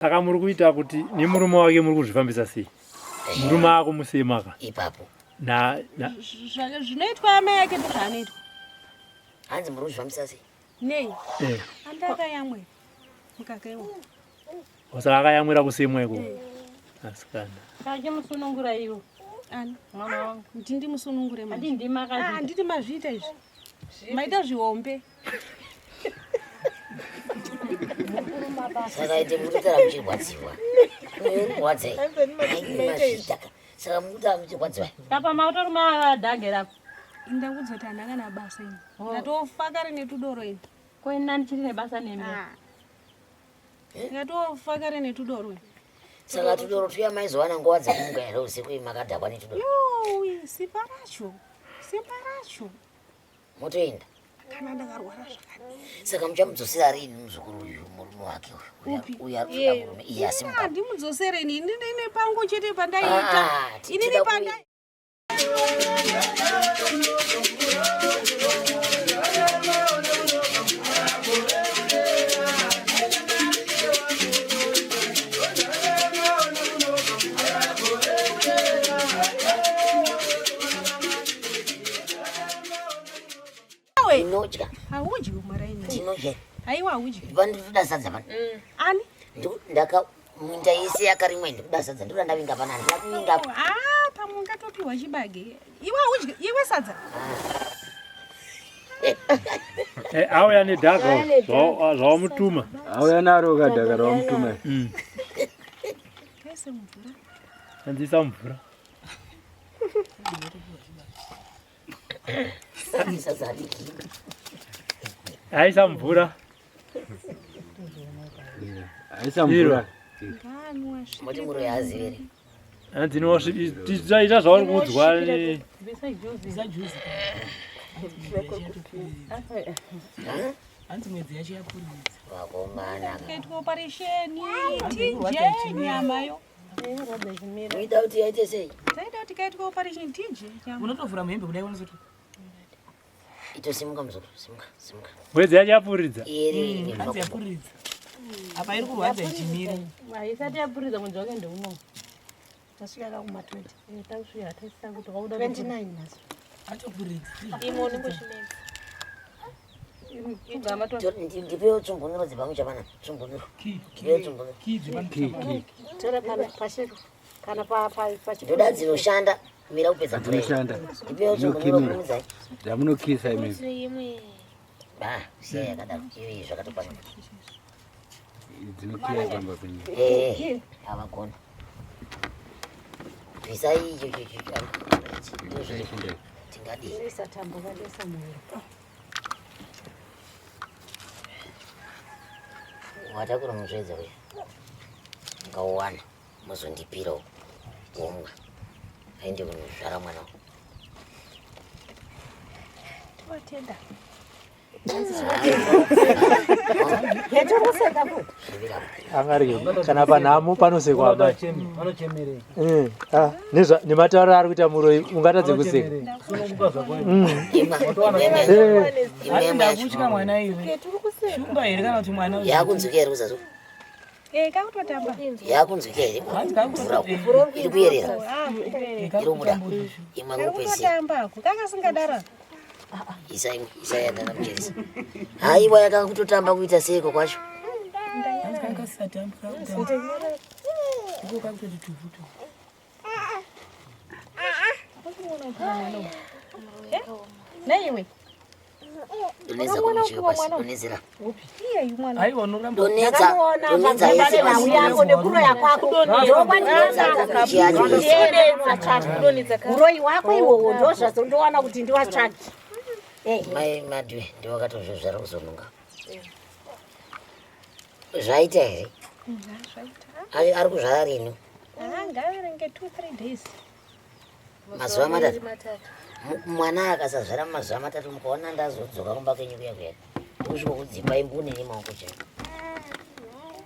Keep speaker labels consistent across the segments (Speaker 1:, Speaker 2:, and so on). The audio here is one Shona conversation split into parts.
Speaker 1: Saka muri kuita kuti nemurume wake muri kuzvifambisa sei? Murume akumusema ka.
Speaker 2: Ipapo.
Speaker 1: Na na
Speaker 3: zvinoitwa amai ake ndozvaanoitwa.
Speaker 2: Hanzi muri kuzvifambisa sei?
Speaker 3: Nei?
Speaker 1: Eh.
Speaker 3: Andakayamwe mukaka iwo.
Speaker 1: Saka akayamwira kusemwa iko.
Speaker 3: Eh.
Speaker 1: Asikana.
Speaker 4: Kachimusunungura iwo.
Speaker 3: Ani?
Speaker 4: Mwana wangu.
Speaker 3: Kuti ndimusunungure manje.
Speaker 4: Adi ndima
Speaker 3: Ah, handiti mazviita izvi. Maita zvihombe.
Speaker 2: Saka ite mukutara muchirwadziwa. Murwadze. Mazviita ka. Saka mukutara muchirwadziwa.
Speaker 4: Apa mautoruma dhage rako.
Speaker 3: Ndakuudza kuti handina kana basa ini.
Speaker 4: Oh.
Speaker 3: Ndatofa kare netudoro ini.
Speaker 4: Ko ini ndichiri nebasa nemi.
Speaker 3: Ah. Ndatofa kare netudoro ini.
Speaker 2: Saka tudoro tuya maizowana nguva dzekumuka here usiku imi makadhakwa netudoro.
Speaker 3: Yowi, simba racho. Simba racho.
Speaker 2: Motoenda.
Speaker 3: Kana ndakarwara zvakadii.
Speaker 2: Saka muchamudzosera rini muzukuru uyu murume wake uyu?
Speaker 3: Upi?
Speaker 2: Uyu ari kuda murume iye asimuka.
Speaker 3: Handimudzosere ini. Ini ndine pangu chete pandaiita.
Speaker 2: Ah,
Speaker 3: Inini
Speaker 2: tinoda
Speaker 3: pandai.
Speaker 2: Tinodya.
Speaker 3: Haudyi maraini.
Speaker 2: Tinodya.
Speaker 3: Haiwa haudyi.
Speaker 2: Pano ndikuda sadza pano.
Speaker 3: Ani?
Speaker 2: Ndaka minda yese yakarimwa ndikuda sadza ndikuda ndavinga pano handina kuvinga.
Speaker 3: Ah, pamwe ungatopiwa chibage. Iwe haudyi, iwe sadza.
Speaker 1: Eh, auya nedhaga zvawamutuma.
Speaker 5: Auya naro kadhaka rawamutuma.
Speaker 3: Kaise mvura.
Speaker 1: Andisa mvura.
Speaker 2: Sadza hadiki.
Speaker 1: Aisa mvura.
Speaker 5: Aisa mvura.
Speaker 3: Nganwa
Speaker 2: Moti muro yaazivere.
Speaker 1: Hanzi ita zvauri kuudzwa ne
Speaker 6: Hanzi mwedzi yacho yakurumidza.
Speaker 2: Vakomana.
Speaker 3: Kaitwa operation tije nyama yo.
Speaker 2: Muida kuti yaite sei?
Speaker 3: Taida kuti kaitwa operation tije nyama.
Speaker 6: Unotovhura muhembe kudai unozoti
Speaker 2: Itosimuka muzukuru, simuka, simuka.
Speaker 1: Mwedzi yacho yapuridza.
Speaker 2: Iri
Speaker 6: hanzi yakuridza. Apa iri kurwadza ichimira.
Speaker 4: Haisati yapuridza mwedzi wake ndeuno.
Speaker 7: Tasvika kakuma 20.
Speaker 4: Eh, tasvika taisisa kuti wauda
Speaker 7: 29 nhasi.
Speaker 6: Atokuridza.
Speaker 4: Imwe unenge uchinetsa.
Speaker 2: Ndipewo tsumbunuro dzepamwe chapana. Tsumbunuro. Ndipewo tsumbunuro.
Speaker 7: Tora pana pasheru. Kana pa pa pa
Speaker 2: Ndoda dzinoshanda kumira kupedza mvura. iyi.
Speaker 5: Dzinoshanda.
Speaker 2: Ndipewo tsumbunuro
Speaker 5: Dzinokimira.
Speaker 2: kurumidzai.
Speaker 5: Dzamunokisa imimi.
Speaker 2: Ah, siya yakadaro. Iyo iyi zvakatokwana.
Speaker 5: Dzinokiya pamba penyu.
Speaker 2: Eh, havagona. Bvisai icho icho icho. Ndozviri. Tingadii.
Speaker 7: Isa tambo kadesa muhuro.
Speaker 2: Watakura musvedza uya. Ngauwana muzondipirawo womwa. Aende kunozvara mwana wangu.
Speaker 3: Totenda.
Speaker 1: Angarye kana panhamo panosekwa amai.
Speaker 6: Vanochemerei.
Speaker 1: Eh, ah, nematauro ari kuita muroyi ungatadze kuseka.
Speaker 2: Imwa,
Speaker 1: Eh,
Speaker 2: imwe yacho.
Speaker 6: Ndakutya mwana iwe. Shumba here kana kuti mwana uyu?
Speaker 2: Yakunzwika here kuzasi?
Speaker 3: Eh, kakutotamba.
Speaker 2: Yakunzwika here?
Speaker 6: Hanzi
Speaker 2: Mvura
Speaker 6: kakutotambudzwa.
Speaker 2: iri kuyerera.
Speaker 3: Ah,
Speaker 2: Iri kubuda. Imwe ngopedzisira.
Speaker 3: kakutotamba ako. Kakasingadara.
Speaker 2: Isa imwe, isa yandakamucheresa. Haiwa yakakutotamba kuita seiko kwacho.
Speaker 6: Hanzi kakasisatambi kakutamba. Iko kakutoti tuvu tuvu.
Speaker 3: Naiwe.
Speaker 2: Donedza kumuchiyo pasi, donedzera.
Speaker 3: Iyeyu mwana.
Speaker 6: Haiwa unoramba.
Speaker 2: Donedza, donedza yese pasi.
Speaker 7: yako nekuroya kwako.
Speaker 2: Donedza chiyacho yese.
Speaker 7: Uroyi wako iwowo ndozvazondowana kuti ndiwatsvaki.
Speaker 2: Mai Madwe ndiwo akatozvozvara kuzonunga. Zvaita here?
Speaker 3: Zvaita.
Speaker 2: Ari kuzvara rini?
Speaker 3: Ah, ngaverenge 2 3 days.
Speaker 2: Mazuva matatu. Mwana akasazvara mumazuva matatu mukaona ndazodzoka kumba kwenyu kuya kuya. Kusvika kudzipa imbune nemaoko chaiwo.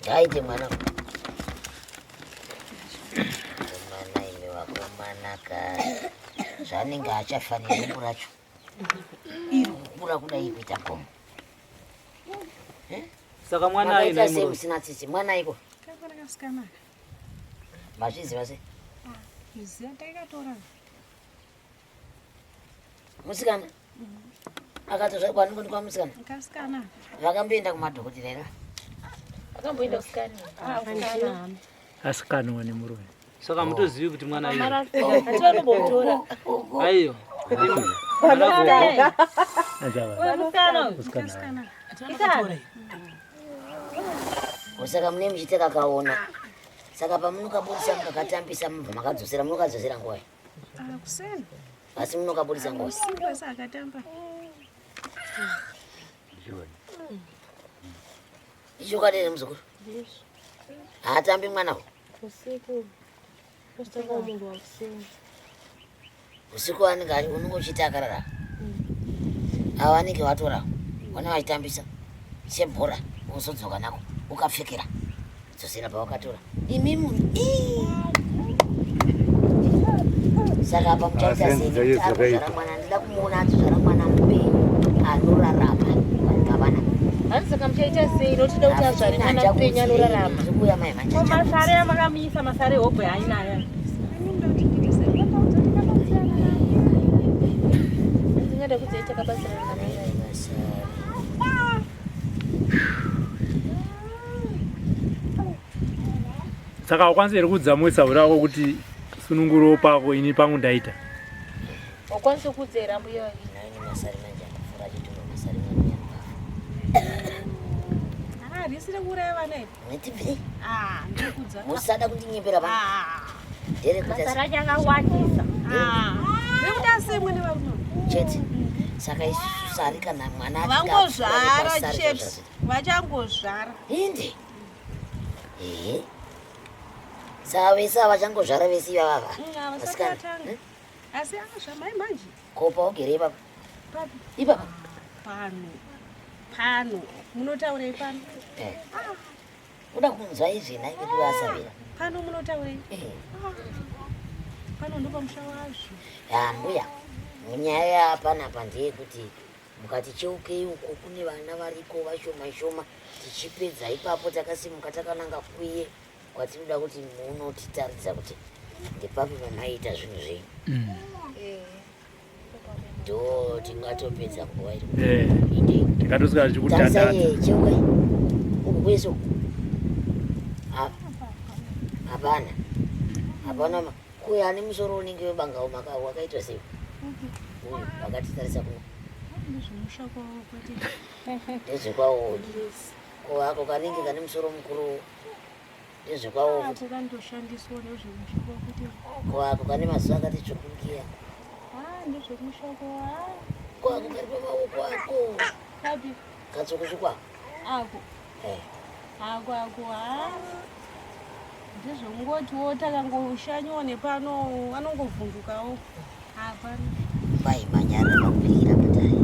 Speaker 2: Ngaite mwana. Komana imi vakomana ka. Zvanenge achafanira dumbu racho. Iri kukura kudai kuita gomo.
Speaker 8: Saka mwana
Speaker 2: Makaita
Speaker 8: aina
Speaker 2: sei
Speaker 8: muroyi.
Speaker 2: musina tsitsi? Mwana iko.
Speaker 3: Kasikana.
Speaker 2: Mazviziva sei?
Speaker 3: Ziva taikatora.
Speaker 2: Musikana akatozvarwa anongondikwa musikana.
Speaker 3: Kasikana.
Speaker 2: Vakamboenda kumadhokotera here?
Speaker 4: Akamboenda kusikani.
Speaker 1: Asikanwa nemurume.
Speaker 8: Saka mutozivi kuti mwana iyo.
Speaker 4: Ati vanombomutora.
Speaker 8: Aiyo.
Speaker 4: Musikana.
Speaker 1: Musikana.
Speaker 4: Musikana.
Speaker 2: Saka mune muchiita kakaona. Saka pamunokabudisa mukakatambisa mubva makadzosera, munokadzosera nguwai?
Speaker 3: Kuseni.
Speaker 2: Asi munokabudisa nguwai?
Speaker 3: Usiku wese akatamba.
Speaker 2: Ichokwadi here muzukuru? Haatambi mwana uyu.
Speaker 4: Usiku. Usitanga munhu wakuseni.
Speaker 2: Usiku anenge ari unenge uchiita akarara. Ava vanenge vatora vana vachitambisa sebhora wozodzoka nako ukapfekera dzosera pawakatora. Imi munhu ii. Saka apa muchaita
Speaker 9: Ah,
Speaker 2: sei?
Speaker 9: senzi dzacho
Speaker 2: Nekuti ari kuzvara
Speaker 9: dzakaipa.
Speaker 2: mwana, ndida kumuona achizvara mwana mupenyu anorarama pavana.
Speaker 4: Hanzi saka muchaita sei nokuti da kuti azvare mwana mupenyu anorarama.
Speaker 2: Ndikuuya mai manje.
Speaker 4: Ko masare amakamuisa masare hobwe ainayo. Ndingada kuti takabatsirana naye.
Speaker 1: Saka ukwanisa here kuudza musaura wako kuti sununguro pako ini pangu ndaita?
Speaker 4: Ukwanise kuudza here ambuya wake?
Speaker 2: Nani masari manje akapfuura achitora masari mwana
Speaker 3: Ah, risiri kuuraya vana iri.
Speaker 2: Netibvire.
Speaker 3: Ah, ndikudza.
Speaker 2: Musada kundinyepera pano. Nderekuti
Speaker 4: Masare acho akawandisa.
Speaker 3: Ah. Nekuti asemwe nevarume.
Speaker 2: chete. Saka isusu sari kana mwana achinge
Speaker 3: Vangozvara
Speaker 2: apfuura nepasari
Speaker 3: chete.
Speaker 2: zvazvazvita.
Speaker 3: Vachangozvara.
Speaker 2: Inde. Ehe. Saka vese ava vachangozvara vese ivava.
Speaker 3: Havasati
Speaker 2: Vasikana.
Speaker 3: vatanga. Asi zvamai manje.
Speaker 2: Kopa ugere ipapa.
Speaker 3: Papi.
Speaker 2: Ipapa.
Speaker 3: Pano. Pano. Munotaurei pano?
Speaker 2: Eh. Uda kunzwa izvi nhai vedu vasavira.
Speaker 3: Pano munotaurei? Pano ndopamusha wazvo.
Speaker 2: Ya mbuya. Nyaya yapanapa ndeyekuti mukati cheukei uko kune vana variko vashoma shoma tichipedza ipapo takasimuka takananga kuye kwatinoda kuti munotitaridza kuti ndepapi pamaiita zvinhu zvenyu. Ndo tingatopedza nguva iri.
Speaker 1: Eh. Tingatosvika tichikutandadza.
Speaker 2: Tarisai cheukai uku kwese uku. Hapana. Hapana kuya ane musoro unenge webanga wakaitwa sei? Uyu wakatitarisa kuno.
Speaker 3: Ndezvemusha kwavo kwete.
Speaker 2: Ndezvekwawo. Ko ako kanenge kane musoro mukuru ndezvekwawo futi.
Speaker 3: Ako kanotoshandiswa ndezvemusha kwavo kwete.
Speaker 2: Ko ako kane maziso akati tsvukurukiya.
Speaker 3: Ah, ndezvemusha kwavo. Ah.
Speaker 2: Ko ako kari pamaoko ako.
Speaker 3: Kapi.
Speaker 2: Katsvukutsvuku ako.
Speaker 3: Ako.
Speaker 2: Eh.
Speaker 3: Ako ako ah. Ndezvekungotiwo takangoshanyiwa nepano anongovhundukawo. Hapana.
Speaker 2: Mai manyara pakupirikira patari.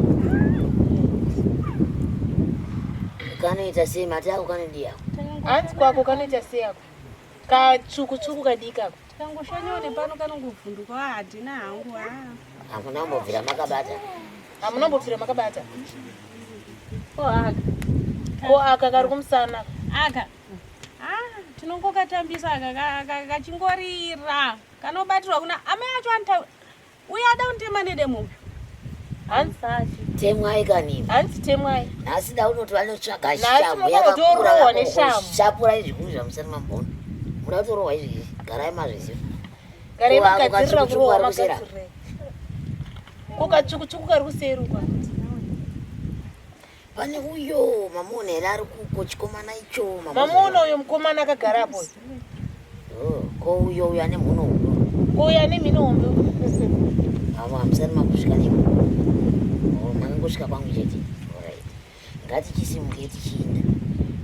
Speaker 2: Kanoita sei mati ako kanodii ako?
Speaker 4: Hanzi kwako kanoita sei ako? Katsvuku-tsvuku kadiki ako.
Speaker 3: Tikangoshanyiwa nepano kanongovhundukawo hatina hangu ah.
Speaker 2: Hamuna kumbobvira makabata.
Speaker 4: Hamuna kumbobvira makabata. Ko aka. Ko aka kari kumusana.
Speaker 3: Aka. Ah, tinongokatambisa aka kachingorira. Kanobatirwa kuna amai acho anotaura. Uyo ada kunditema nedemo uyu.
Speaker 4: Hanzi
Speaker 2: Temwai kanini.
Speaker 4: Hanzi temwai.
Speaker 2: Nhasi da unoti vanotsvaga
Speaker 4: Nhasi
Speaker 2: shamhu
Speaker 4: munotorohwa neshamhu.
Speaker 2: Shapura izvikuru zvamusati mamboona. Muda kutorohwa izvi garai mazviziva.
Speaker 4: Garai
Speaker 2: Ko ako
Speaker 4: magadzirira
Speaker 2: katsvukutsvuku
Speaker 4: kurohwa
Speaker 2: kari kuseri ako.
Speaker 4: magadzirira. Ko katsvukutsvuku kari kuseri uko.
Speaker 2: Pane uyo mamuona here ari kuko chikomana icho
Speaker 4: Mamuona uyo mukomana akagara apo.
Speaker 2: Oh, ko uyo uyo ane mhuno uyo.
Speaker 4: Ko uyo ane mhino hombe.
Speaker 2: Avo hamusati makusvika neko. Oh, makangosvika kwangu chete. Alright. Ngatichisimukei tichiinda.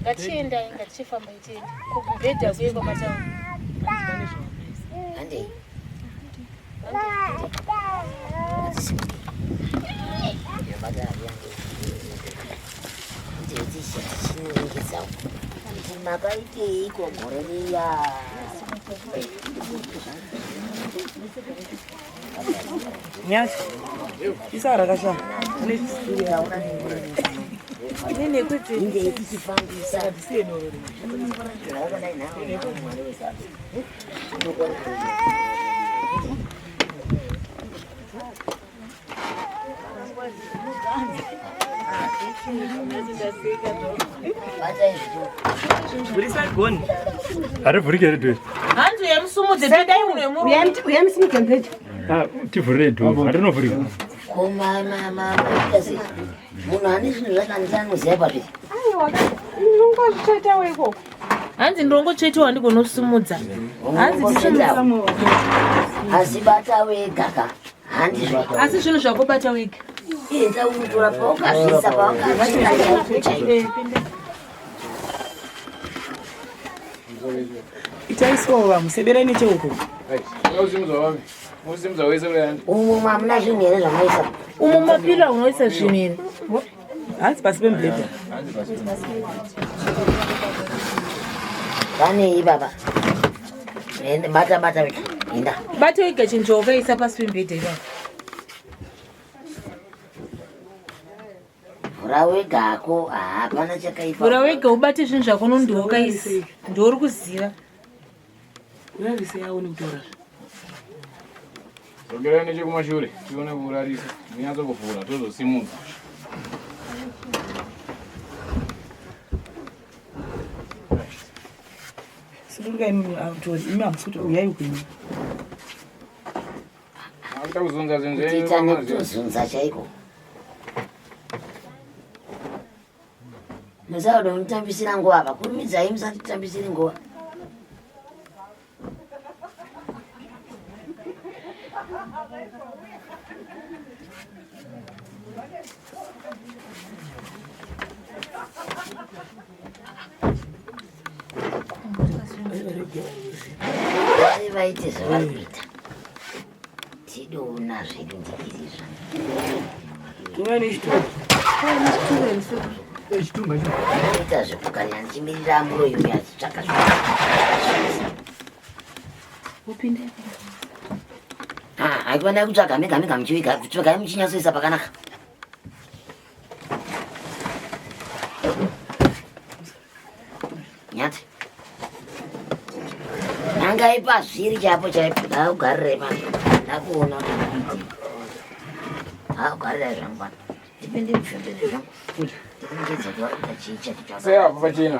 Speaker 4: Ngatichiendai, ngatichifambai tiende. Kubhedha kuye kwamataura.
Speaker 2: Handei. Ngatisimukei. Ndinobata hari yangu. Ndei tichiningidza kuti makaiteiko gore riya.
Speaker 6: Nyasha, isa rakasha.
Speaker 2: Inge tichifambisa. Zvakadai nharo Mwari wese. Unokwana. Bata izvi.
Speaker 6: Vhurisai goni.
Speaker 1: Harivhurike here dhoiri?
Speaker 4: Hanzi uyamusumudze pindai munhu wemurume.
Speaker 7: Uyamusimudze mubhedha.
Speaker 1: Ah, tivhurire dhoo. Harinovhurika.
Speaker 2: Ko maita sei? Munhu ane zvinhu zvake handiti anoziva pazviri.
Speaker 3: Aiwa, unongozvitsvetawo ikoko.
Speaker 4: Hanzi ndongotsvetawo ndigonosumudza. Hanzi
Speaker 2: Unongotsvetawo. Asi bata wega ka. Handizvo.
Speaker 4: Asi zvinhu zvako bata wega.
Speaker 2: Enda unotora paukazviisa paukazviisa chaipo chaipo.
Speaker 6: Itai slow vamwe, seberai necheuko.
Speaker 9: Usimudza wese uri
Speaker 2: Umu hamuna zvinhu here zvamaisa?
Speaker 4: Umu mapiro unoisa zvinhu here?
Speaker 6: Hanzi pasi pemubhedha.
Speaker 2: Vanei baba? Ende bata bata wega. Enda.
Speaker 4: Bata wega chinhu chawakaisa pasi pemubhedha ipapo.
Speaker 2: Vhura wegako hapana chakaipa.
Speaker 4: Vhura wega ubate zvinhu zvako nokuti ndiwe wakaisa. Ndiwe uri kuziva.
Speaker 6: Urarise aone kutora.
Speaker 9: Dzokerai nechekumashure tione kuurarisa munyatso kuvhura tozosimudza.
Speaker 6: Simukai imi imi hamusi kuti uyai uku imi.
Speaker 9: Akuita kuzunza zvinhu zvenyu.
Speaker 2: Kuita nekutozunza chaiko. Musada kunitambisira nguva apa. Kurumidzai musatitambisire nguva. Vari vaite zvavari kuita. Tidoona zvedu ndikirizva.
Speaker 6: Uya nechituru.
Speaker 2: Kuita zvekugarira ndichimirira muroyi uyo achitsvaka zvinhu.
Speaker 4: Upinde.
Speaker 2: Ah, haikwanai kutsvaga mega mega muchiviga, tsvagai muchinyatsoisa pakanaka. Nyati. Nangai pazviri chaipo chaipo, ndakugarirai pano. Ndakuona kuti ndikuitei. Ndakugarirai zvangu pano. Ndipinde mufembere zvangu. Ndikuregedza kuti vari kuita chii chacho chakadai.
Speaker 9: Sei apo pachena.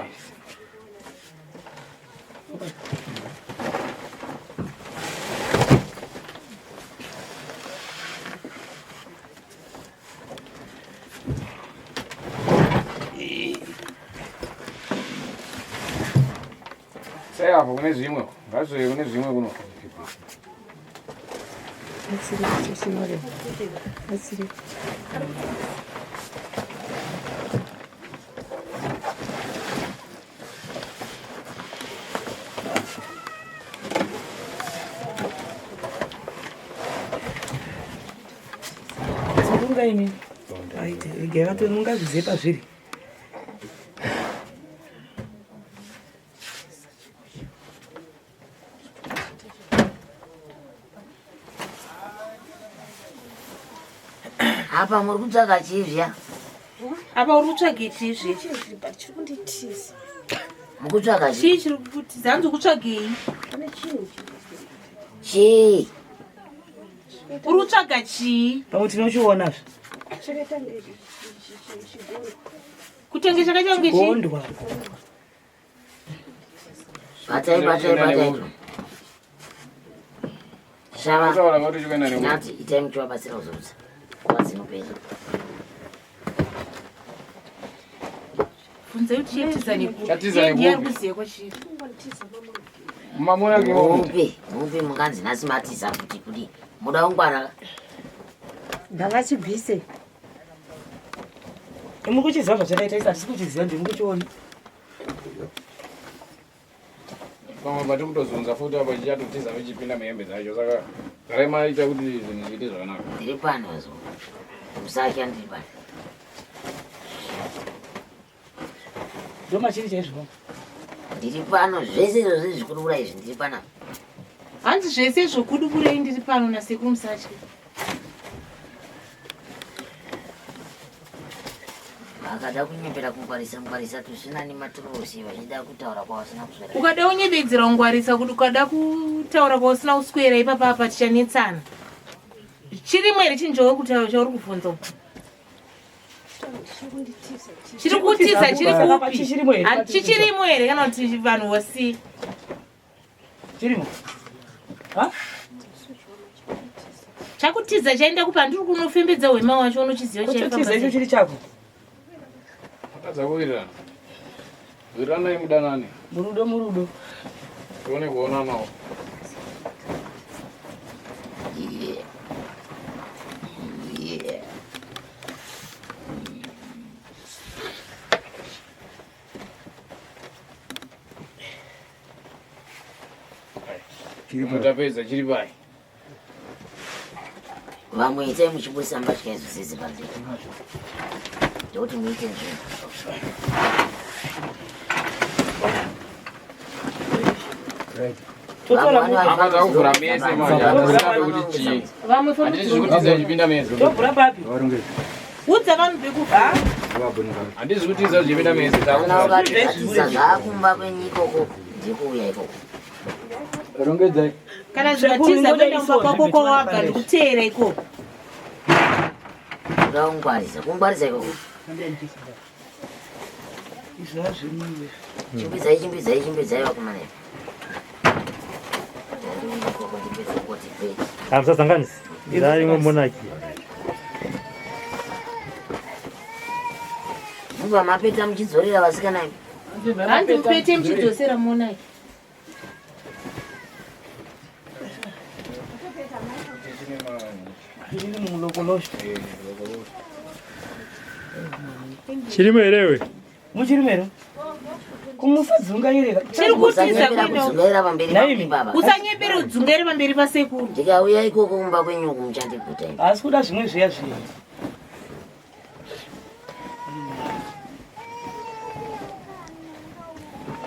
Speaker 9: Sei apo kune zvimwe. Ngazviuye kune zvimwe kuno.
Speaker 6: Sunungai imi. Aite, regai vatore mungazvizive pazviri.
Speaker 2: Apa muri kutsvaga chii zviya?
Speaker 4: Apa uri kutsvage chii zviya?
Speaker 3: Chiri kunditiza.
Speaker 2: Muri kutsvaga chii?
Speaker 4: Chii chiri kukutiza? Hanzi ukutsvagei?
Speaker 2: Chii?
Speaker 4: Uri kutsvaga chii?
Speaker 6: Pamwe tinochionazve.
Speaker 4: Kutenge chakaita kunge chii?
Speaker 6: Gondwa.
Speaker 2: Batai batai batai. Shava.
Speaker 9: Kutaura ngati chikuenda newe.
Speaker 2: Nyati itai muchivabatsira kuzorutsa. Nguva dzinopera.
Speaker 4: Bvunzai kuti chatiza nekupi.
Speaker 9: Chatiza
Speaker 4: Iye ndiye ari
Speaker 9: nekupi.
Speaker 4: kuziva kwachiri.
Speaker 9: Mamona kimo.
Speaker 2: Mupi, mupi munganzi nhasi matiza kuti kudii. Muda kungwara.
Speaker 7: Ngavachibvise.
Speaker 6: Muri kuchiziva zvachakaita isi hatisi kuchiziva ndiri kuchiona.
Speaker 9: Pamwe pati kutozunza futi apo chichatotiza vichipinda muhembe dzacho saka garai maita kuti zvinhu zviite zvakanaka.
Speaker 2: Ndiri pano zo. Musatya ndiri pano.
Speaker 6: Ndomachiri chaizvo.
Speaker 2: Ndiri pano zvese izvozvo zvikudubura izvi ndiri panapa.
Speaker 4: Hanzi zvese zvokuduburei ndiri pano nasekuru musatye.
Speaker 2: Vakada kunyepera kungwarisa ngwarisa tusina nematurusi vachida kutaura kwavasina kuswera.
Speaker 4: Ukada kunyepedzera kungwarisa kuti ukada kutaura kwausina kuswera ipapa apa tichanetsana. Chirimo here chinhu chauri kutaura chauri kubvunza uku? Chiri kutiza chiri kupi?
Speaker 6: Chichirimo here?
Speaker 4: Chichirimo here kana kuti vanhu vosiya?
Speaker 6: Chirimo. Ha?
Speaker 4: Chakutiza chaenda kupi? Handiri kunofembedza hwema wacho unochiziva
Speaker 6: Chotiza icho chiri chako.
Speaker 9: Matadza kuwirirana. Wiriranai mudanane.
Speaker 6: Murudo murudo.
Speaker 9: Tione kuonanawo. Mutapedza chiri pai.
Speaker 2: Vamwe itai muchibudisa mbatya idzo dzese panze. Ndokuti muite nzvimbo.
Speaker 6: Totora
Speaker 9: Apa takuvhura mese manje. Hatisingade kuti chii.
Speaker 4: Vamwe
Speaker 9: Handiti zviri kutiza zvichipinda mese.
Speaker 6: Tovhura papi?
Speaker 5: Varongedza.
Speaker 4: Udza vanhu pekubva.
Speaker 5: Vaboneka.
Speaker 9: Handiti zviri kutiza zvichipinda mese.
Speaker 2: Kana
Speaker 9: Takuvhura.
Speaker 2: ukatiza zvakumba kwenyu ikoko ndikuuya ikoko.
Speaker 5: Rongedzai.
Speaker 4: Kana zvikatiza kuenda kumba kwako kwawabva ndikuteera ikoko.
Speaker 2: Kuda kungwarisa, kungwarisa ikoko.
Speaker 6: Izvi hazvimwiwe.
Speaker 2: Chimbidzai, chimbidzai, chimbidzai vakomana. Ndandiuya ikoko ndipedze koti pei.
Speaker 1: Hamusasanganisi. Ndaimwe monaki.
Speaker 2: Mubva mapeta muchidzorera vasikana imi.
Speaker 4: Hanzi mupete muchidzosera monaki.
Speaker 6: Chiri mulokolosho.
Speaker 1: Chirimo here we?
Speaker 6: Muchirimo here? Kumusa-dzungairira.
Speaker 4: Chiri kutiza
Speaker 2: Usanyepera
Speaker 4: kuenda uko.
Speaker 2: kudzungaira pamberi
Speaker 6: Naimi.
Speaker 2: baba.
Speaker 4: Usanyepere udzungaire pamberi pasekuru.
Speaker 2: Ndikauya ikoko kumba kwenyu uku muchandiguta imi.
Speaker 6: Haasi kuda zvimwe zviya zviya.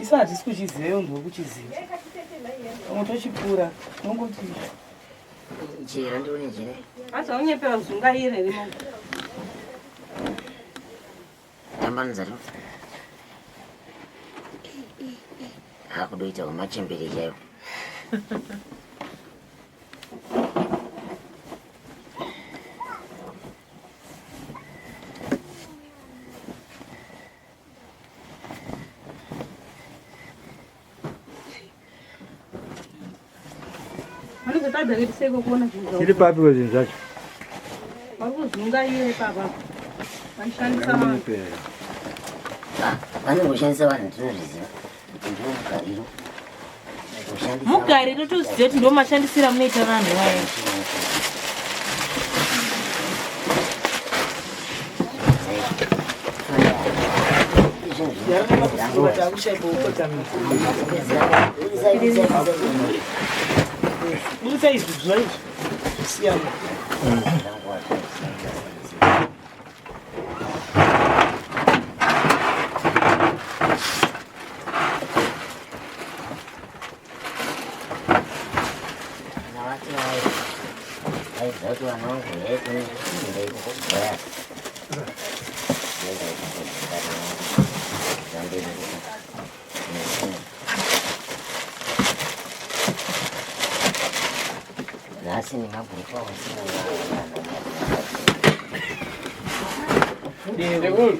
Speaker 6: Isu hatisi kuchiziva iwe ndiwe kuchiziva. Pamwe tochipfuura tinongoti
Speaker 2: Jira ndione jira.
Speaker 3: Aza unyepera kuzungaira rimo.
Speaker 2: Tambanudza tu. Akudoita kwamachembere chaiwo.
Speaker 3: Vanozotadza kuita seiko kuona zvinhu zvavo.
Speaker 5: Chiri papi zvinhu zvacho?
Speaker 3: Vari kuzungaira ipapa. Vanoshandisa vanhu.
Speaker 5: Kunyepera.
Speaker 2: Ah, vanongoshandisa vanhu tinozviziva kuti ndiwo mugariro. Kushandisa
Speaker 4: Mugariro toziva kuti ndo mashandisiro amunoita vanhu vaya.
Speaker 6: Budisa izvi zviya izvi. Zvisiyana.
Speaker 2: Nhasi nemabhuku awasina.
Speaker 9: Sekuru.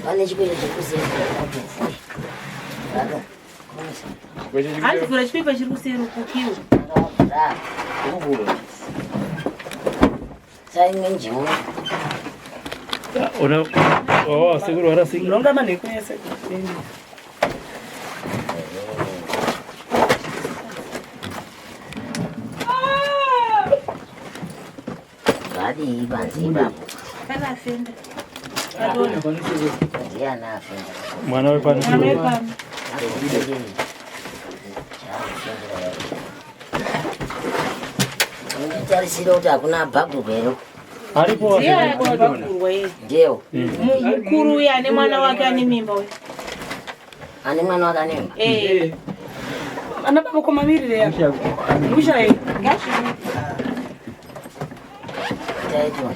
Speaker 2: Pane chikweshe chekuseri.
Speaker 9: Chikweshe chiri
Speaker 4: Hanzi vhura chipepa chiri kuseri uko kiwo.
Speaker 9: kuvhura.
Speaker 2: Saimwe njimu.
Speaker 1: Ona oh sekuru warasika.
Speaker 6: Nhonga manheku ese.
Speaker 2: Zvadii panze ipapo.
Speaker 4: Kana afenda.
Speaker 2: Ndiani afenda?
Speaker 1: Mwana wepano.
Speaker 4: Mwana wepano.
Speaker 2: Nditarisire kuti hakuna bhabhubhu here.
Speaker 1: Aripo
Speaker 4: Ndiye akabvurwa iye.
Speaker 2: Ndiyo.
Speaker 4: Mukuru uya ane mwana wake ane mimba uya.
Speaker 2: Ane mwana wake ane mimba.
Speaker 4: Eh.
Speaker 6: Ana baba komamirire ya. Mushaye.
Speaker 4: Ngazvimuke.
Speaker 2: Taitwa.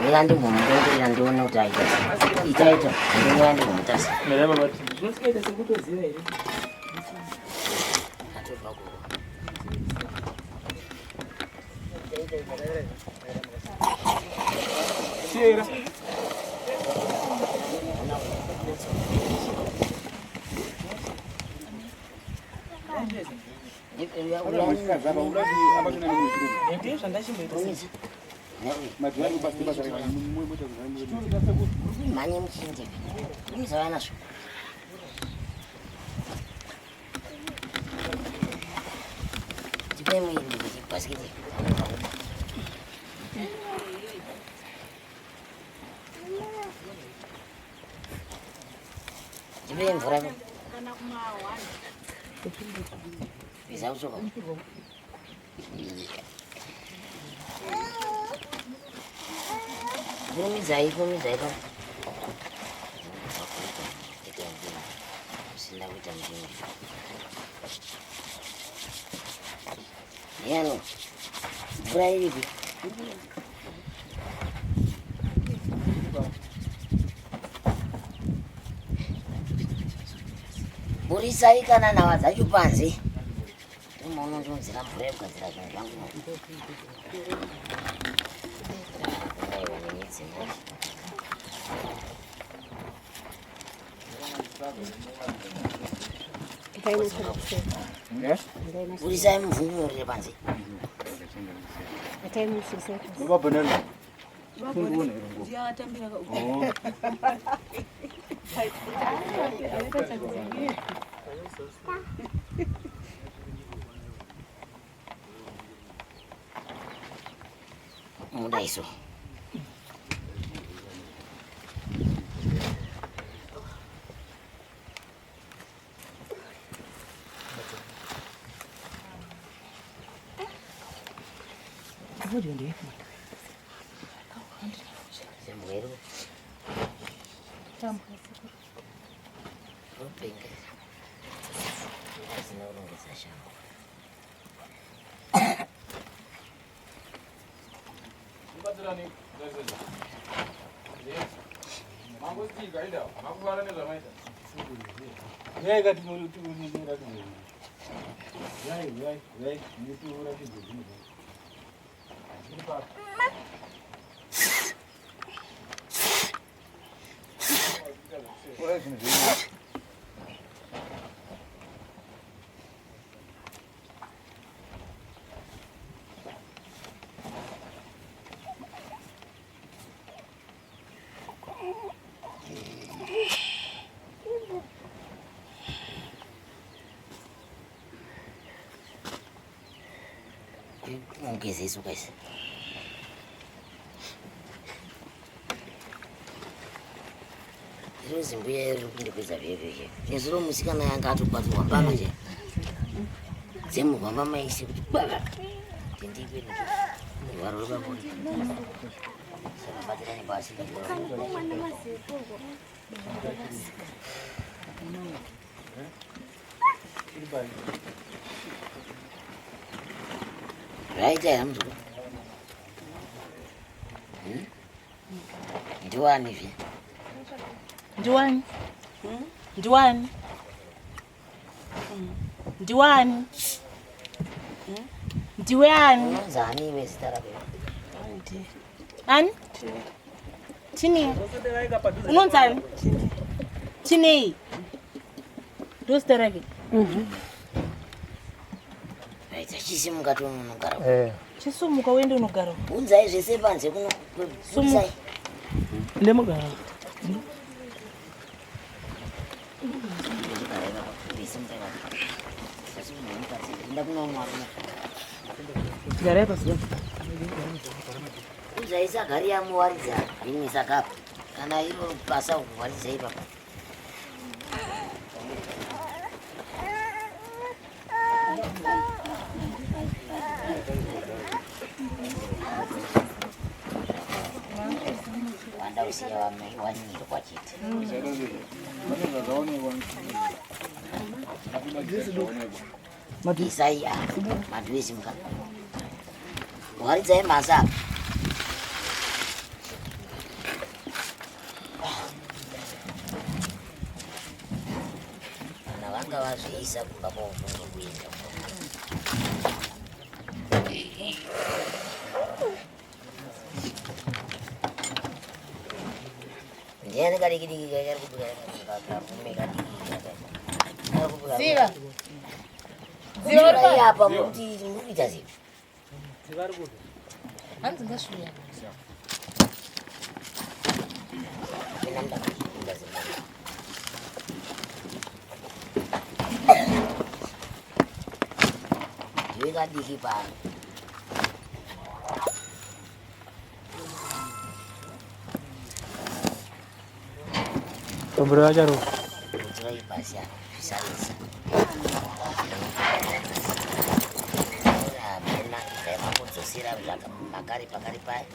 Speaker 2: Mira ndimbomudongorera ndione kuti aita sei. Itaita, ndimira ndimbomutasa.
Speaker 1: Mira baba.
Speaker 6: Zvinosikaita sekutoziva here?
Speaker 2: Atobva kuko.
Speaker 9: Chera.
Speaker 6: Ndiye zvandachimboita sei?
Speaker 2: Manye muchinde. Muzava nazvo. Tipe muindi kuti bhasikiti. Tipe mvura. Biza kusoka. Kurumidzai, kurumidzai pa. Usina kuita mzhinji. Yano. Mvura iripi? Burisai kana nhava dzacho panze. Ndimounondiunzira mvura yekugadzira zvinhu zvangu. Aiwa nemidzi manje. Burisai muvhunurire panze. Mudaiso. Zembweru. Rupenga. Asina kurongedza shango. Mugeze isuka isi. Iro zimbuya iri kundikwidza zviye. Nezuro musikana yanga atokwaturwa mbama je. Dzemugwamba maisi kuti baba. Tindipe murwaro rwepabonde. Saka batirani pasi. Zvaita here muzukuru? Ndiwani zve?
Speaker 4: Ndiwani? Ndiwani? Ndiwani? Ndiwe ani?
Speaker 2: Unonzi ani iwe zita rako?
Speaker 4: Ani? Tine. Unonzi ani? Tinei. Ndo zita rake.
Speaker 2: Right, chisimuka tononogara.
Speaker 4: Chisumuka uende unogara.
Speaker 2: Unzai zvese panze kuno.
Speaker 4: Sumuka.
Speaker 2: Unzai.
Speaker 6: Ndemugara. Garai pasi.
Speaker 2: Unzai sagari yamuwaridza rimwe saka kana iro basa kuwaridza ipapa. Wanda usiya wanyirwa chete. Isai apa madhuisi muka. Waridzai masa apa. Vanga vazviisa kumba kwavo kundokuenda. Ndiani kadiki diki kari kubuda karume kadiki kari.
Speaker 4: Ziva. Ziva uri
Speaker 2: pa apa mukuti muri kuita sei?
Speaker 8: Ziva ari kupi?
Speaker 4: Hanzi ngasvuya.
Speaker 2: Mina ndakuzvikunda zimwe. Ndiwe kadiki pano.
Speaker 1: Pambura vacharo.
Speaker 2: Kudzirai pasi apa zvisarisa. Hamuna zvaimangodzosera makare pakare paya.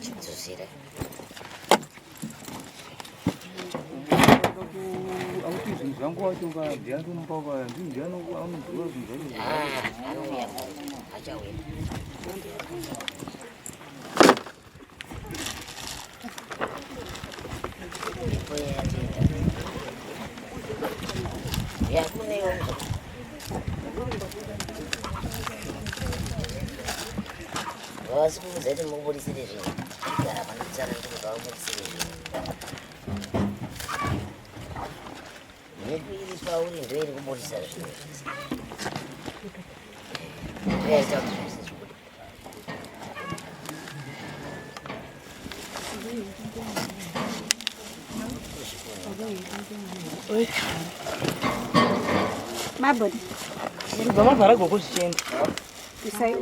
Speaker 2: Chidzosera.
Speaker 5: Akuti zvinhu zvangu wacho nga ndiani unopa ndiani anodzora zvinhu zvacho.
Speaker 2: Ah, anouya achauya. Mhepo yatoenda. Yakunewo vavasi kuudza kuti mubudisire zvinhu gara panotsanangura vavabudisire zvinhu mhepo iri pauri ndo iri kubudisa zvinhu zvese ndoyaita kuti zvese zvibude.
Speaker 7: Maboni.
Speaker 6: Kubva mavhara goko zvichienda.
Speaker 7: Isai.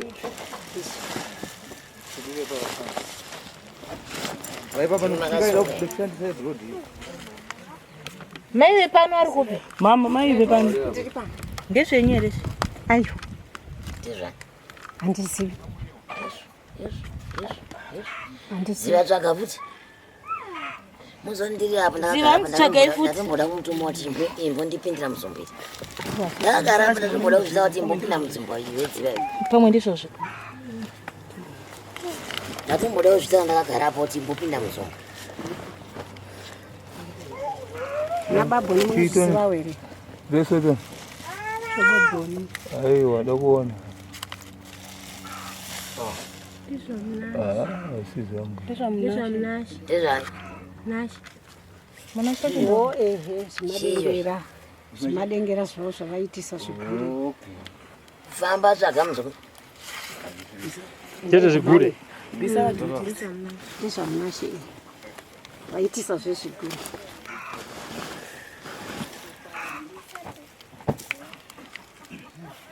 Speaker 4: Mai vepano ari kupi?
Speaker 6: Mama, mai vepano.
Speaker 7: Ndiri pano.
Speaker 4: Ndezvenyu here izvi?
Speaker 7: Aiwa,
Speaker 2: Ndizvani?
Speaker 7: handizivi. Handizivi.
Speaker 2: Ziva tsvaga futi. Muzondiri apo
Speaker 4: Ziva, tsvagai futi.
Speaker 2: ndakamboda kumutuma kuti imbondipindira muzombo iri. Ndakagara apo ndatomboda kuzvita kuti imbopinda mudzimbo iwe dziva iwe.
Speaker 4: Pamwe ndizvozvo.
Speaker 2: Ndatomboda kuzvita ndakagara apo kuti imbopinda muzombo.
Speaker 7: Nababoni munozivawo here?
Speaker 5: Vese
Speaker 7: Baboni.
Speaker 5: Aiwa, dakuona. Ah, si zvangu.
Speaker 3: Ndezvamunashe.
Speaker 2: Ndezvani?
Speaker 3: Nashe.
Speaker 7: O ehe, zvimadengera. Zvimadengera zvavo zvavaitisa zvigure.
Speaker 2: Famba tsvaga muzukuru.
Speaker 1: Chete zvigure.
Speaker 7: Ndezvamunashe ehe. Vaitisa zvezvigure.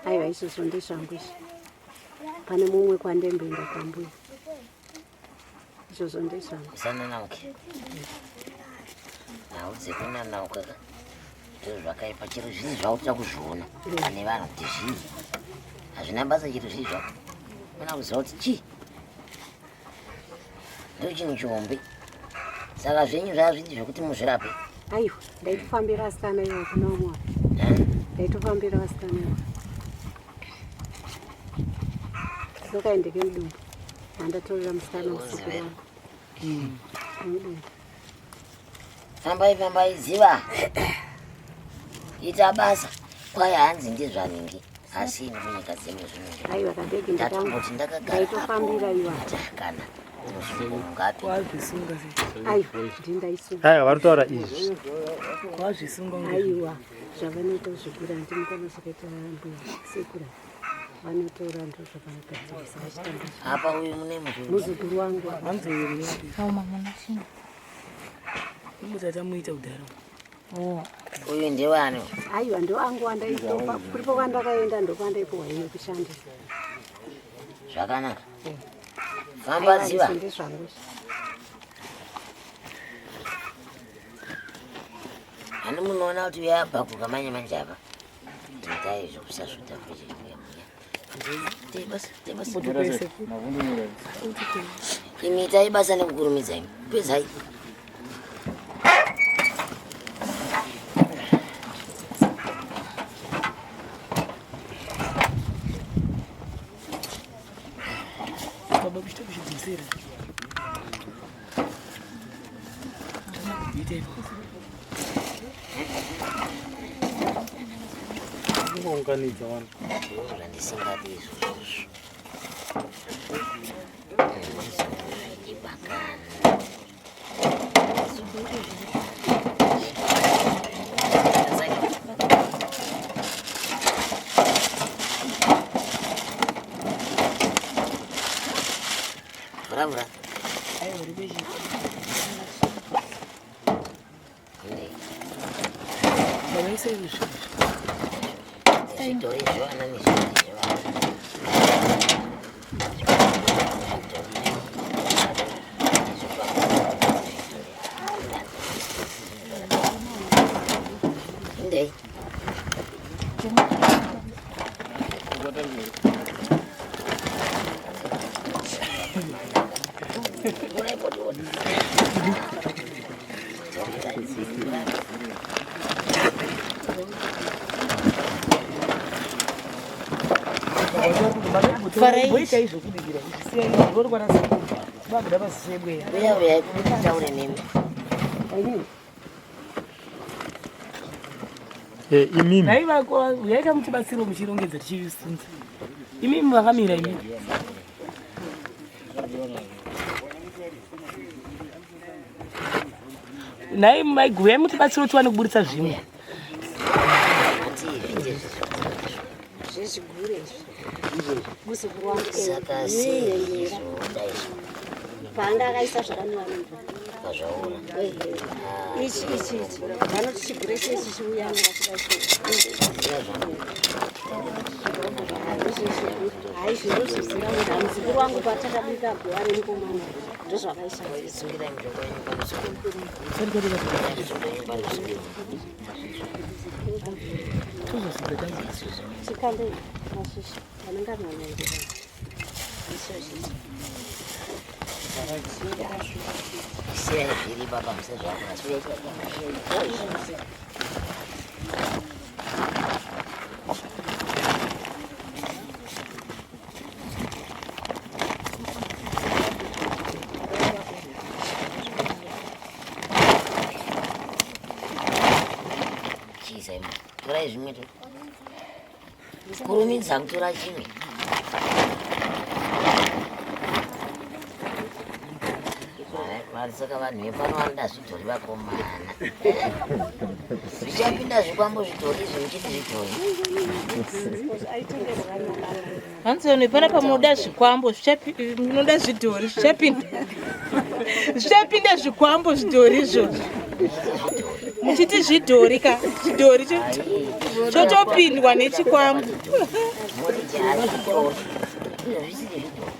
Speaker 7: Aiwa, izvozvo ndezvangu izvi. Pane mumwe kwandemboenda kwambuya. Izvozvo ndezvangu.
Speaker 2: Usananauke. Nhau dzekunanauka ka ndizvo zvakaipa chero zvii zvautoda kuzviona pane vanhu kuti zvii hazvina basa chero zvii zvako ona kuziva kuti chii ndo chinhu chihombe saka zvenyu zvazvidi zvekuti muzvirape.
Speaker 7: Aiwa, ndaitofambira vasikana ivo kuna vamwe vanhu. Ndaitofambira vasikana ivo. Ndokaendeke mudumbu. Handatorera musikana muzukuru wangu. Mudumbu.
Speaker 2: Fambai fambai ziva ita basa kwai hanzi ndezvaningi asi ini kunyika dzemwe zvinenge
Speaker 7: Aiwa, kadhegi
Speaker 2: ndatomboti ndakagara
Speaker 7: ndaitofambira iwa.
Speaker 2: kana muzungu mungapi
Speaker 6: Wazvisunga sei?
Speaker 7: Aiwa, ndindaisunga.
Speaker 1: Aiwa, vari kutaura izvi.
Speaker 6: Wazvisunga unge.
Speaker 7: Aiwa, zvavanoita zvigura ndimukana zvakaita mbuya sekura. Vanotora ndo zvavanogadzirisa vachitamba.
Speaker 2: Apa uyu mune muzukuru.
Speaker 7: Muzukuru wangu.
Speaker 6: Hanzi uyu
Speaker 4: Auma munashe.
Speaker 6: Imboti tamuita kudhara.
Speaker 2: Uyu ndewani?
Speaker 7: Aiwa, ndo angu andaitopa kuripo kwandakaenda ndokwandaipiwa ine kushandisa.
Speaker 2: Zvakanaka. Famba
Speaker 7: Aiwa,
Speaker 2: ziva.
Speaker 7: izvi ndezvangu izvi.
Speaker 2: Hani munoona kuti uyabhakuka manje manje apa. Ndingai zvokusasvuta futi muya muya. Itai basa, itai basa. Imi itai basa nekukurumidza imi. Pedzai.
Speaker 6: Baba kuchita kuchidzosera.
Speaker 1: Ungaunganidza vanhu.
Speaker 2: Zvandisingadi izvozvo. Vhura vhura. Zvidhori zvivana nezvidhori zvivana. Ndei.
Speaker 6: Voita izvokudikira siyai rori kwarasekuru vabuda pasisebweya.
Speaker 2: Uya uya kutaure nemi.
Speaker 1: Imimi.
Speaker 6: Nhai vako yaita mutibatsiro muchirongedza tichisunza. Imimi vakamira imimi. Nhai maiguru yai mutibatsiro tiwane kuburitsa zvimwe.
Speaker 2: Mati zviite
Speaker 7: Zvezvigure izvi. Muzukuru wangu
Speaker 2: Saka sei izvoda izvo
Speaker 7: paanga akaisa zvakanwa mvura.
Speaker 2: pazvaura.
Speaker 7: Ichi ichi ichi. Vanoti chigure chechi chiuya Hai zvindozviziva kuti muzukuru wangu patakabika guva remukomana ndozvakaisa.
Speaker 2: Sungirai mushonga wenyu pamusoro. Mushonga wenyu pamusoro.
Speaker 7: Chikande mashizha anenge anonyangira.
Speaker 2: Siyai zviri baba musazvakura. Chiisai mo. Torai zvimwe to. Kurumidza kutora chimwe. Saka vanhu vepano vanoda zvidhori vakomana. Zvichapinda zvikwambo zvidhori izvi muchiti zvidhori.
Speaker 4: Hanzi vanhu vepana pamunoda zvikwambo munoda zvidhori zvichapinda zvichapinda zvikwambo zvidhori izvozvo muchiti zvidhori ka chidhori chotopindwa nechikwambo.
Speaker 2: Moti hazvidhori. Izvo zvisiri zvidhori.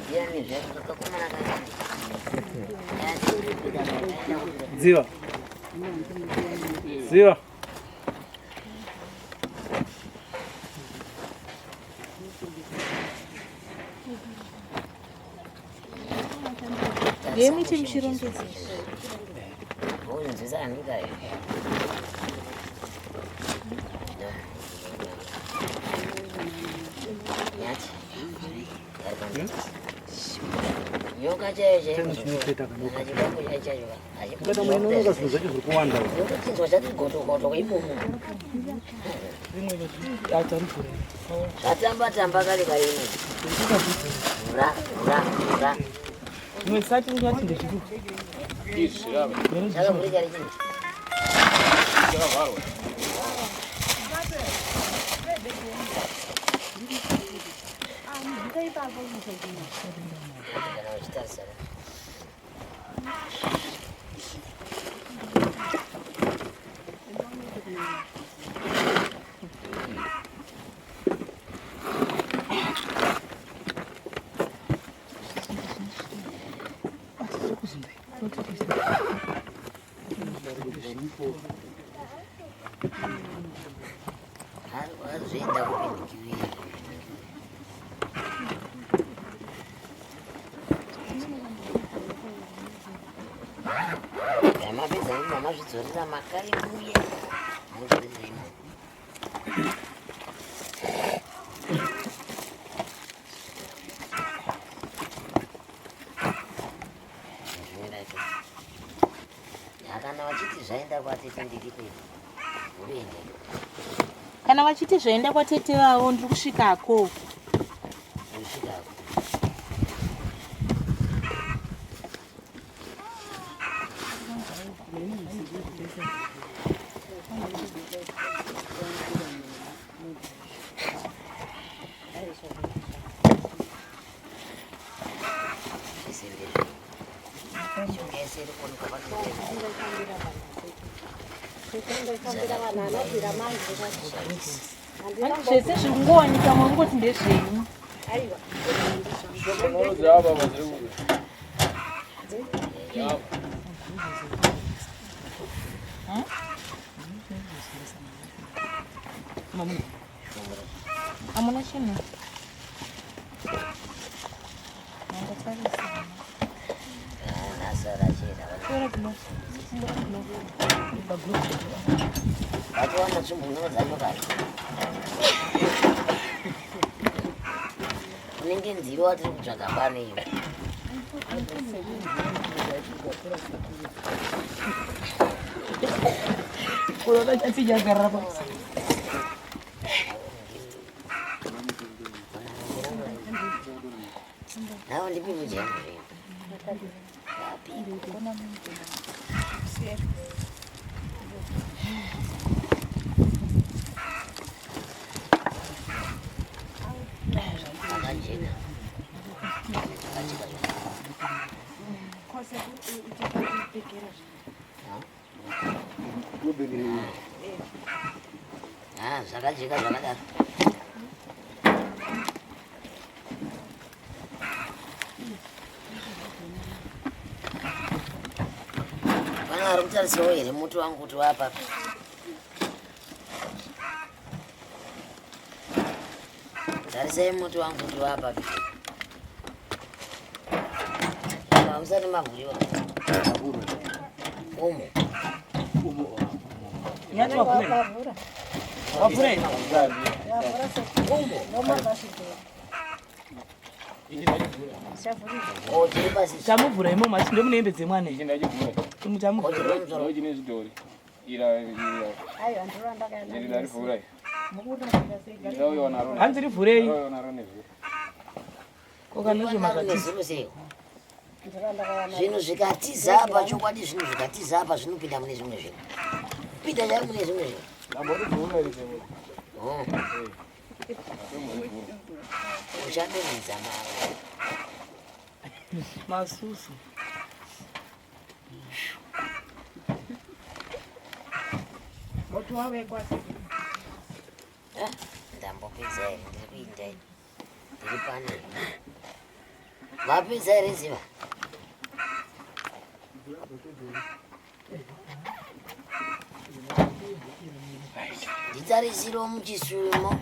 Speaker 2: Ndiani zvakakomana kakati.
Speaker 1: Dziva. Dziva.
Speaker 4: Ndiye muti muchirongedza.
Speaker 2: Unzwisa andikayo. Nyati. Nyoka chaiyo chaiyo.
Speaker 1: Chinopeta kanyoka.
Speaker 2: Chikwambo chaiyo chaiyo.
Speaker 1: Ukata munonoka zvinhu zvacho zviri kuwanda.
Speaker 2: Chinzwa chati goto goto imomo. Zvatamba tamba kare kare ino. Ra ra ra.
Speaker 6: Zvimwe tisati tingati ndezvipi.
Speaker 9: Izvi zvirava.
Speaker 2: Chakavhurika richini.
Speaker 9: Chakavharwa.
Speaker 2: Kana uchitarisa. Zvoenda kupindikiwira. Mapedza mamazvidzorera makare muye. Mudzorera imo. Tete ndiripo unoenda.
Speaker 4: Kana vachiti zvaenda kwatete vavo ndiri kusvikako.
Speaker 2: Kusvikako.
Speaker 4: Zvese zviri kungowanika muri kungoti ndezvenyu. Hamuna chinhu.
Speaker 2: Vatowana tsvimbo dzacho kare. Unenge nzivo watiri kutsvaga pano iyo.
Speaker 6: Kuona chatijagarira pasi.
Speaker 2: Nawo ndipi mujeni zvenyu. Zvakajeka. Zvakajeka zvakanaka. Ah, zvakajeka zvakadaro. Pane vari kutarisirawo here muti wangu kuti wapa? Tarisai muti wangu kuti wapa. Hamusati mavhuriwa. Umo.
Speaker 6: Nyati wavhure. Wavhure.
Speaker 2: Umo. Oh, chiri pasi.
Speaker 6: Tamuvhura imomo asi ndomune hembe dzemwana
Speaker 9: Ichi ndachivhura.
Speaker 6: Imu tamuvhura.
Speaker 9: Ndo chine zvidhori. Ira ira. Iri ndarivhura iri. Ndauya naro.
Speaker 6: Hanzi rivhurei.
Speaker 9: Ndauya naro nevhura.
Speaker 6: Ko kana zvo makatisa.
Speaker 2: Nezuro seiko? Zvinhu zvikatiza apa chokwadi zvinhu zvikatiza apa zvinopinda mune zvimwe zvinhu. Pinda chai mune zvimwe zvinhu.
Speaker 9: Ndamborivhura iri semwe.
Speaker 2: Oh. Uchadonhedza mari.
Speaker 6: Masusu.
Speaker 2: Eh, Ndambopedza here ndiri kuinda ini. Ndiri pano. Mapedza here ziva? Nditarisiro muchisumo.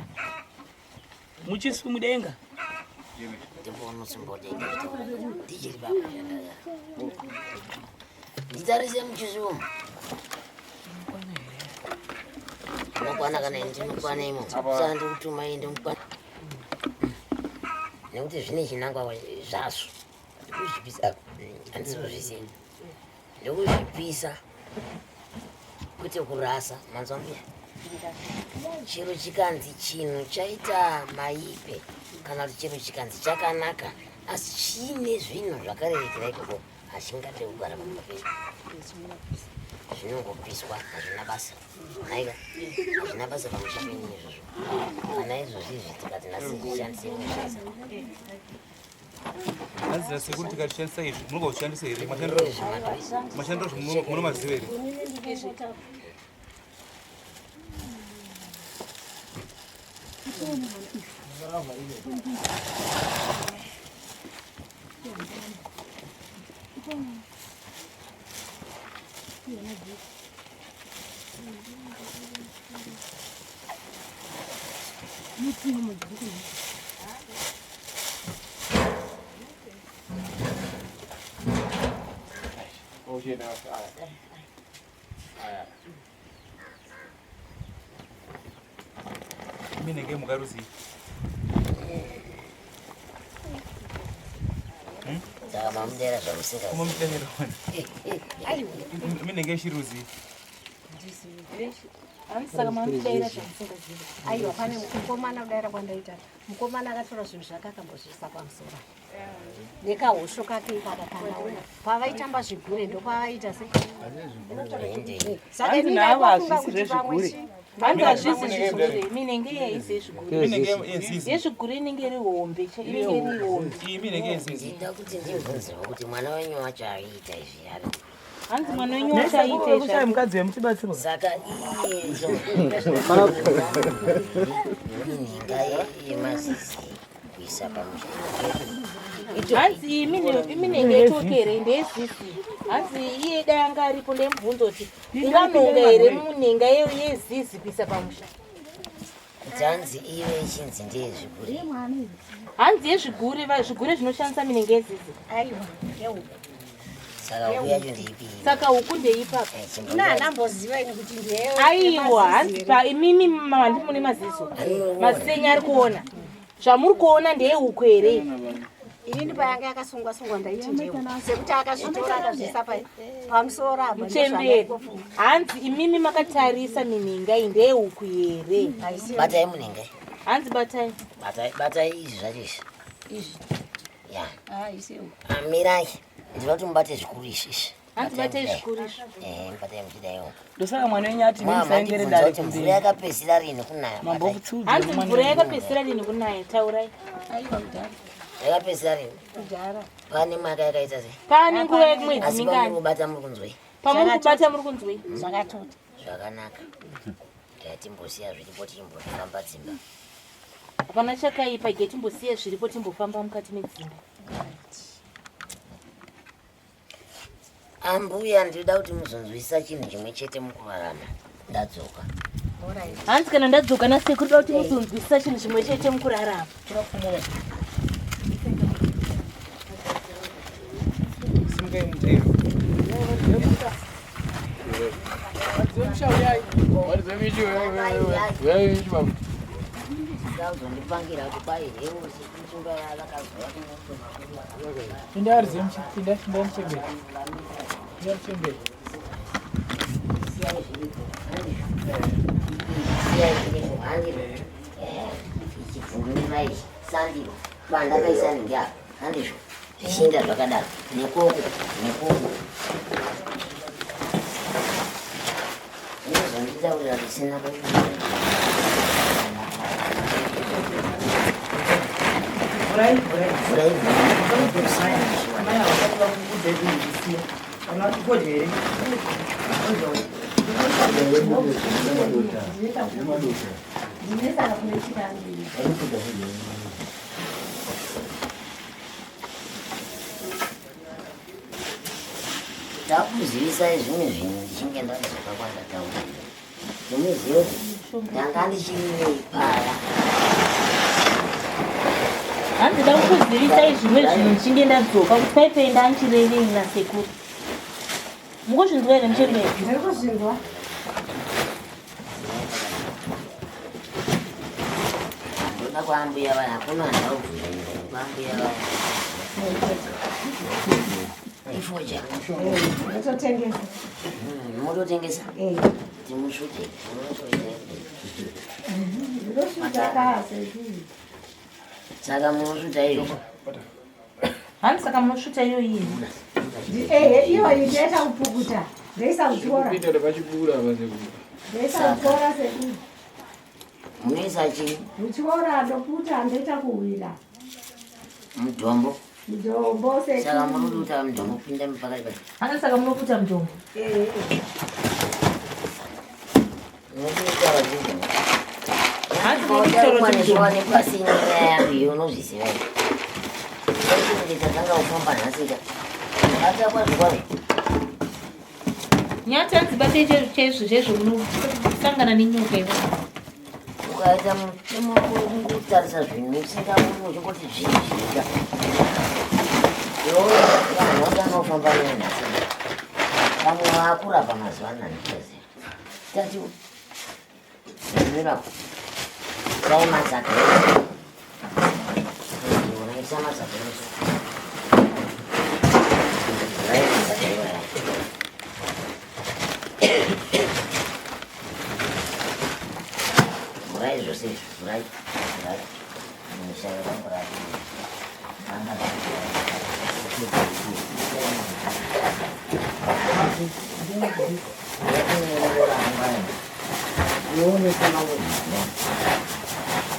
Speaker 6: Muchisumu denga.
Speaker 2: Ndimbonosimbodenga ndichiri pakushanda. Nditarise muchisumo. Unokwana kana ini ndinokwana imo. Saka ndikutuma ini ndinokwana. Nekuti zvine chinangwa zvazvo. Ndikuzvipisa handisi kuzviziva. Ndikuzvipisa kwete kurasa manzwa mbuya. Chero chikanzi chinhu chaita maipe kana kuti chero chikanzi chakanaka asi chiine zvinhu zvakarerekera ikoko hachingade kugara pamba pedu. Zvinongopiswa hazvina basa. Naika hazvina basa pamusha penyu izvozvo. Kana izvozvi izvi tikati nhasi zvishandise kushandisa.
Speaker 5: Hanzi nasekuru tikashandisa izvi munogona kushandisa here mashandiro munomaziva here?
Speaker 9: Ochienda aya. Aya.
Speaker 5: Minenge mukaruzi.
Speaker 2: Saka mamudera zvamusingazivi.
Speaker 5: Kumamudera wani. Minenge shiruzi.
Speaker 7: Handizvizivi.
Speaker 4: Hanzi saka mamudaira zvamusingazivi.
Speaker 7: Aiwa, pane mukomana kudaira kwandaita. Mukomana akatora zvinhu zvake akambozviisa pamusoro. Nekahosho kake ikaka kanaona. Pavaitamba zvigure ndopavaita se. Saka
Speaker 6: Hanzi
Speaker 7: ini
Speaker 6: navo
Speaker 7: ndaingofunga
Speaker 6: hazvisi
Speaker 7: kuti pamwe
Speaker 6: zvezvigure.
Speaker 7: chi-
Speaker 4: Hanzi hazvisi zvigure. Minenge yaisi yezvigure.
Speaker 5: Minenge yezizi.
Speaker 4: Yezvigure inenge iri hombe. Inenge iri hombe.
Speaker 5: Iyi minenge yezizi.
Speaker 2: Ndida kuti ndibvunzewo kuti mwana wenyu wacho aiita izvi ari
Speaker 4: Hanzi mwana wenyu wacho aiita
Speaker 6: Kushaya
Speaker 4: izvi.
Speaker 6: mukadzi wemutibatsirwa.
Speaker 2: Saka iye minhenga yemazizi kuisa pamusha.
Speaker 4: Hanzi iyi minenge yetokere ndeyezizi. Hanzi iye dai anga aripo ndemubvunzo kuti unganhonga here munhenga yezizi kuisa pamusha.
Speaker 2: Kuti hanzi ive ichinzi ndeyezvigure.
Speaker 4: Hanzi yezvigure zvigure zvinoshandisa minenge yezizi.
Speaker 7: Aiwa, yehuku.
Speaker 2: Saka huku yacho ndeipi?
Speaker 4: Saka huku ndeipapa.
Speaker 7: Ina handamboziva ini kuti ndeye.
Speaker 4: Aiwa, hanzi pa imimi handi mune maziso. Maziso enyu ari kuona. Zvamuri kuona ndeyehuku here?
Speaker 7: Inini payanga yakasungwa sungwa ndaiti ndehuku. Sekuti akazvitora akazviisa pamusoro apa.
Speaker 4: Muchembere. Hanzi imimi makatarisa minhenga iyi ndeyehuku here?
Speaker 2: Batai munhenga.
Speaker 4: Hanzi batai.
Speaker 2: Batai batai izvi zvacho izvi.
Speaker 7: Izvi.
Speaker 2: Ya.
Speaker 7: Ah, isiyehuku.
Speaker 2: Amirai. Ndinoda kuti mubate zvikuru izvi izvi.
Speaker 4: Hanzi batai zvikuru izvi.
Speaker 2: Eh, batai muchidaiwo.
Speaker 6: Ndosaka mwana wenyu ati
Speaker 2: Mama,
Speaker 6: musaendere
Speaker 2: ndibvunza
Speaker 6: dare
Speaker 2: kuti mvura
Speaker 6: kumberi.
Speaker 2: yakapedzisira rini kunaya.
Speaker 6: Mambo
Speaker 2: Batai.
Speaker 6: kutsiudza
Speaker 4: Hanzi
Speaker 6: mwana
Speaker 4: mvura
Speaker 6: wenyu.
Speaker 4: yakapedzisira rini kunaya? Taurai.
Speaker 7: Aiwa kudhara.
Speaker 2: Yakapedzisira rini?
Speaker 7: Kudhara.
Speaker 2: Pane mwaka yakaita sei?
Speaker 4: Pane nguva yemwedzi
Speaker 2: Asi pamuri
Speaker 4: mingani?
Speaker 2: kubata muri kunzwei?
Speaker 4: Pamuri kubata muri kunzwei?
Speaker 7: Zvakatota.
Speaker 2: Zvakanaka. Ngatimbosiya zviripo timbofamba dzimba.
Speaker 4: Hapana chakaipa ge timbosiya zviripo timbofamba mukati medzimba.
Speaker 2: Ambuya, ndinoda kuti muzonzwisisa chinhu chimwe chete mukurarama. Ndadzoka.
Speaker 4: Hanzi kana ndadzoka nasekuru da kuti muzonzwisisa chinhu chimwe chete mukurarama.
Speaker 5: Simukai mutairo.
Speaker 2: Uzondipangira kuti kwai hewo sekuchimba vakazouya kunoto.
Speaker 8: Pinda arize pinda pinda muchembere. Pinda muchembere.
Speaker 2: Siyai zviripo. Siyai zviripo. Handiro. Ichibvunura ichi. Sandiro. Pandakaisa nhingi apa. Handizvo. Zvichienda zvakadaro. Nekoko. Nekoko. Unozonditaurira zvisina
Speaker 6: Vhurai, vhurai.
Speaker 2: Vhurai, vhurai.
Speaker 6: Mai havasati vakuudza zvinhu zvisiya. Kana vati kodya here?
Speaker 7: Ndinesaka kune chivanhu.
Speaker 2: Ndakuzivisai zvimwe zvinhu ndichinge ndadzoka kwandataura. Ndimuzive kuti ndanga ndichirinei paya.
Speaker 4: Hanzi da kukuzivisai zvimwe zvinhu ndichinge ndadzoka kuti paipai ndanchirevei nasekuru. Mukuzvinzwa here muchembere?
Speaker 7: Ndiri kuzvinzwa.
Speaker 2: Ndoda kwaambuya vaya, hakuna handaubvunza kwaambuya vaya. Ifoja.
Speaker 7: Ndototengesa.
Speaker 2: Mototengesa?
Speaker 7: Eh.
Speaker 2: Timusvute. Munosvute.
Speaker 7: Ndosvuta kasekuru.
Speaker 2: Saka munosvuta iyo.
Speaker 4: Hanzi saka munosvuta iyo iyi.
Speaker 7: Ehe, iyoyi ndoita kupukuta. Ndoisa kutyora.
Speaker 9: Kuita pachibura apa sekuru.
Speaker 7: Ndoisa kutyora sekuru.
Speaker 2: Munoisa chii?
Speaker 7: Kutyora ndoputa ndoita kuwira.
Speaker 2: Mutombo.
Speaker 7: Mutombo
Speaker 2: Saka
Speaker 7: sekuru.
Speaker 2: munoduta mutombo pinda mupakati pati.
Speaker 4: Hanzi saka munoputa mutombo.
Speaker 7: Ehe.
Speaker 2: Munoduta vazhinji.
Speaker 4: Hanzi munotaura kuti mutombo.
Speaker 2: Nepasina nyaya yangu iyo unozviziva here? Ndichatanga kufamba nhasi ka. Bata kwazvo kwazvo.
Speaker 4: Nyati hanzi batei chaizvo chaizvo munosangana nenyoka ivo.
Speaker 2: Ukaita mutemo wekungotarisa zvinhu usingaoni uchingoti zvinhu zvika. Iwe vanhu vatanga kufamba newe nhasi. Vamwe vakurapa mazuva ano handichaziva. Tati mira. Dai matsaga. Unaisa matsaga ese. Dai matsaga iwaya. Zvese vhurai, vhurai. Mushaya rangu rake. Anga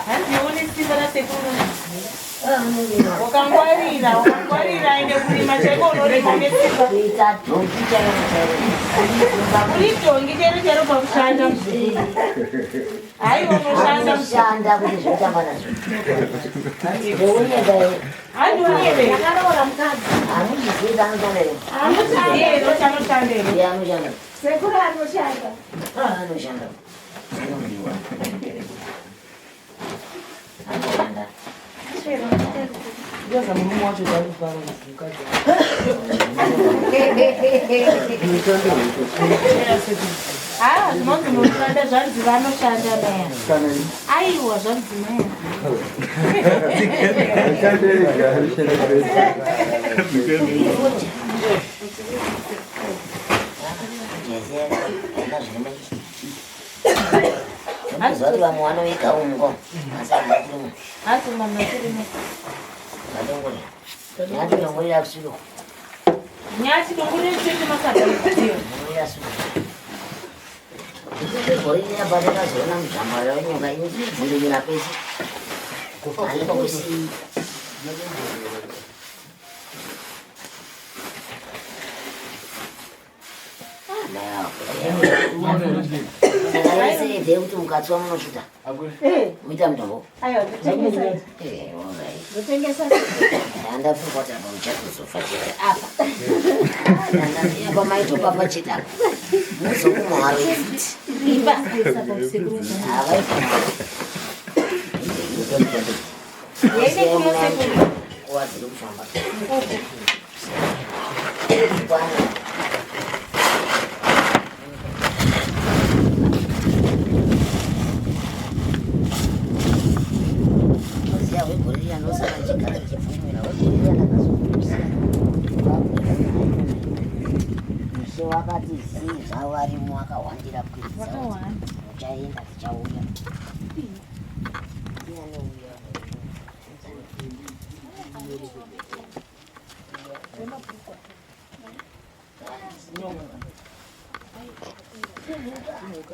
Speaker 4: Hanzi une simba rasekuru. Wakangwarira, wakangwarira ende kurima chaiko unorima une simba.
Speaker 2: Kuita dhongi chairo chairo.
Speaker 4: Uri dhongi chairo chairo pakushanda. Haiwa unoshanda.
Speaker 2: Unoshanda kuti zvotamba nazvo. Ndounyeka here?
Speaker 4: Handi unyebe.
Speaker 7: Ndakaroora mukadzi.
Speaker 2: Hamuchizivi kuti anoshanda here?
Speaker 4: Hamuchizivi here kuti anoshanda here?
Speaker 2: Ndiye anoshanda.
Speaker 7: Sekuru anoshanda.
Speaker 2: Anoshanda. Anodiwa. Anoshanda.
Speaker 6: Ndiyaza murume wacho taikufara mukadzi.
Speaker 4: Ah, zvinonzi munoshanda zvanzi vanoshanda maya. Aiwa zvanzi maya.
Speaker 2: Zvati vamwe vanoika ungo asi hamutirimo.
Speaker 4: Asi mama tirimo.
Speaker 2: Vadongore. Nyati dongorera kusuro.
Speaker 4: Nyati dongorera chete masadza.
Speaker 2: Dongorera suro. Gore riya pandakazoona muzvambara wenyoka inobvundumira pese. Haikusi. Saka yese ndeyekuti mukatswa munosvuta. Muita mutombo.
Speaker 7: Aiwa, ndotengesa.
Speaker 2: Eh, alright.
Speaker 7: Ndotengesa.
Speaker 2: Ndafunga kuti apa muchatozofa chete apa. Apa maitopa pachete apa. Muzokumharo futi.
Speaker 4: Ipa.
Speaker 2: Havaipamharo.
Speaker 4: Yene kuno sekuru.
Speaker 2: Nguva dziri kufamba. Kwana. Ziya wegorira ndosaka ndichigara ndichibvumira wegorira ndakazokusiya. Mushe wakati zii zvavo varimo vakahwandira kuitisa kuti muchaenda tichauya. Ndianouya.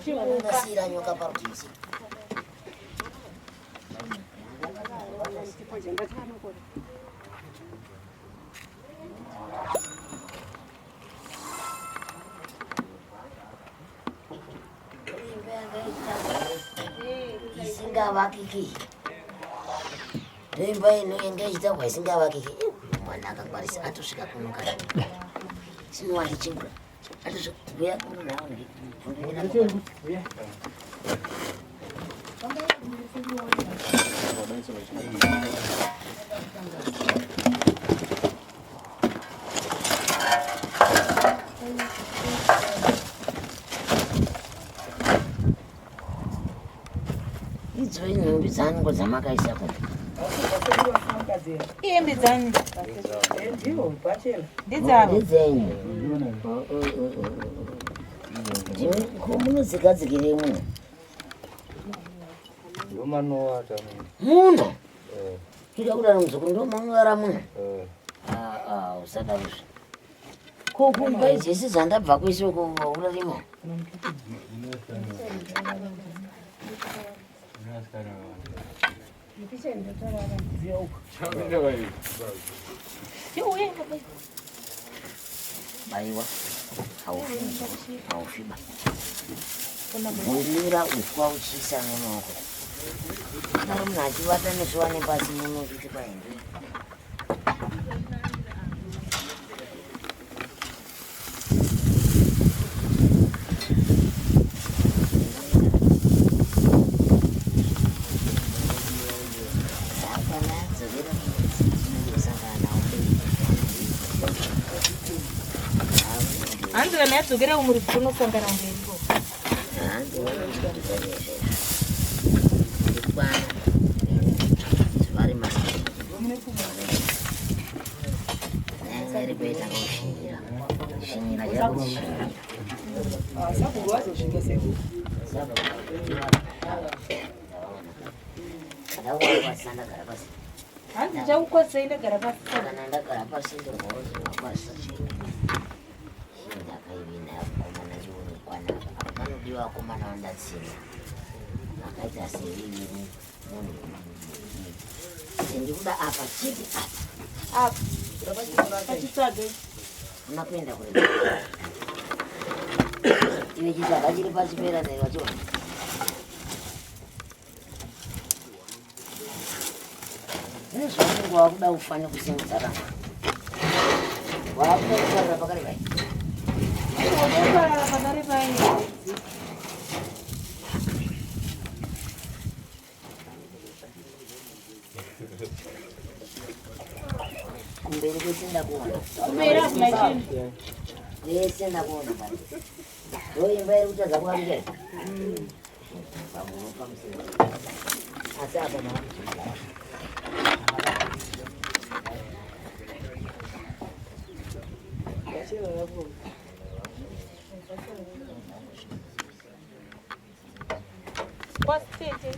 Speaker 2: Unosiira nyoka parutivi. Isingavakiki. Ndoimba ino yanga ichitakwa isingavakiki. Mwana akangwarisa atosvika kuno kare. Sinowachichingura. Atosvika kuya kuno nawo ndikuya. Idzo inhumbi dzangu dzamakaisa kuno.
Speaker 4: Ihembe dzani.
Speaker 6: Ndiwo bachela.
Speaker 4: Ndidzavo.
Speaker 2: Ndidzenyu. Munodzikadzikirei muno?
Speaker 9: Ndomanovata
Speaker 2: Muno? Kuita kudaro muzukuru ndomanovara muno? Usadarozve. Ko kumba idzisi dzandabva kwese uko urarimo? Baiwa. Haufi muzukuru, haufi ba. Bvundira uswa uchiisa mumaoko. Daro munhu achivata nesuwa nepasi muno kuti paende. Hapana dzokera kunosangana nawo.
Speaker 4: Hanzi kana yadzokera kumuridzi kunosangana mberi.
Speaker 6: Sabhuku vazosvika sekuru.
Speaker 2: Ndakukwazisa ndagara pasi.
Speaker 4: Hanzi ndichakukwazisai ndagara pasi.
Speaker 2: Kana ndagara pasi ndorwaziwakwazisa chero. Ndakaivi nayo mukomana chionekwana. Apa panodiwa vakomana vandatsina. Vakaita seviviri munhu. Ndikuda apa chete apa.
Speaker 4: Apa. Pachitsvaga.
Speaker 2: Una kuenda kure. Iwe chitsvaga chiri pasi pera dai wachiona. Nezvaunenge wakuda kufa nekusimudza kana. Wakuda kuparara pakare pai.
Speaker 4: Wakuparara pakare pai.
Speaker 2: Kumberi kwese ndakuona.
Speaker 4: Kumberi hakuna chinhu.
Speaker 2: Kwese ndakuona pano. Ndoimba iri kutadza kuvarika. Pamuno pamusoro. Asi apa makuchimala.
Speaker 4: Kwasitete.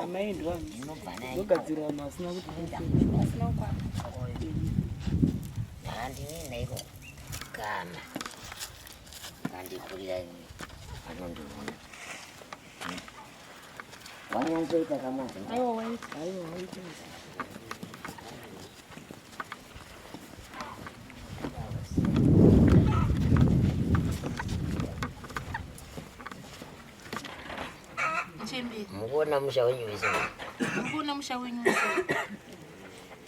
Speaker 6: Amai ndogadzirira vanhu vasina kuti
Speaker 2: Handini naiko kana kandikurira anondiona wanyatsoita kamazi.
Speaker 4: Aiwa waita.
Speaker 6: Aiwa waita.
Speaker 4: Chembere.
Speaker 2: Mukuona musha wenyu wese.
Speaker 4: Mukuona musha wenyu wese.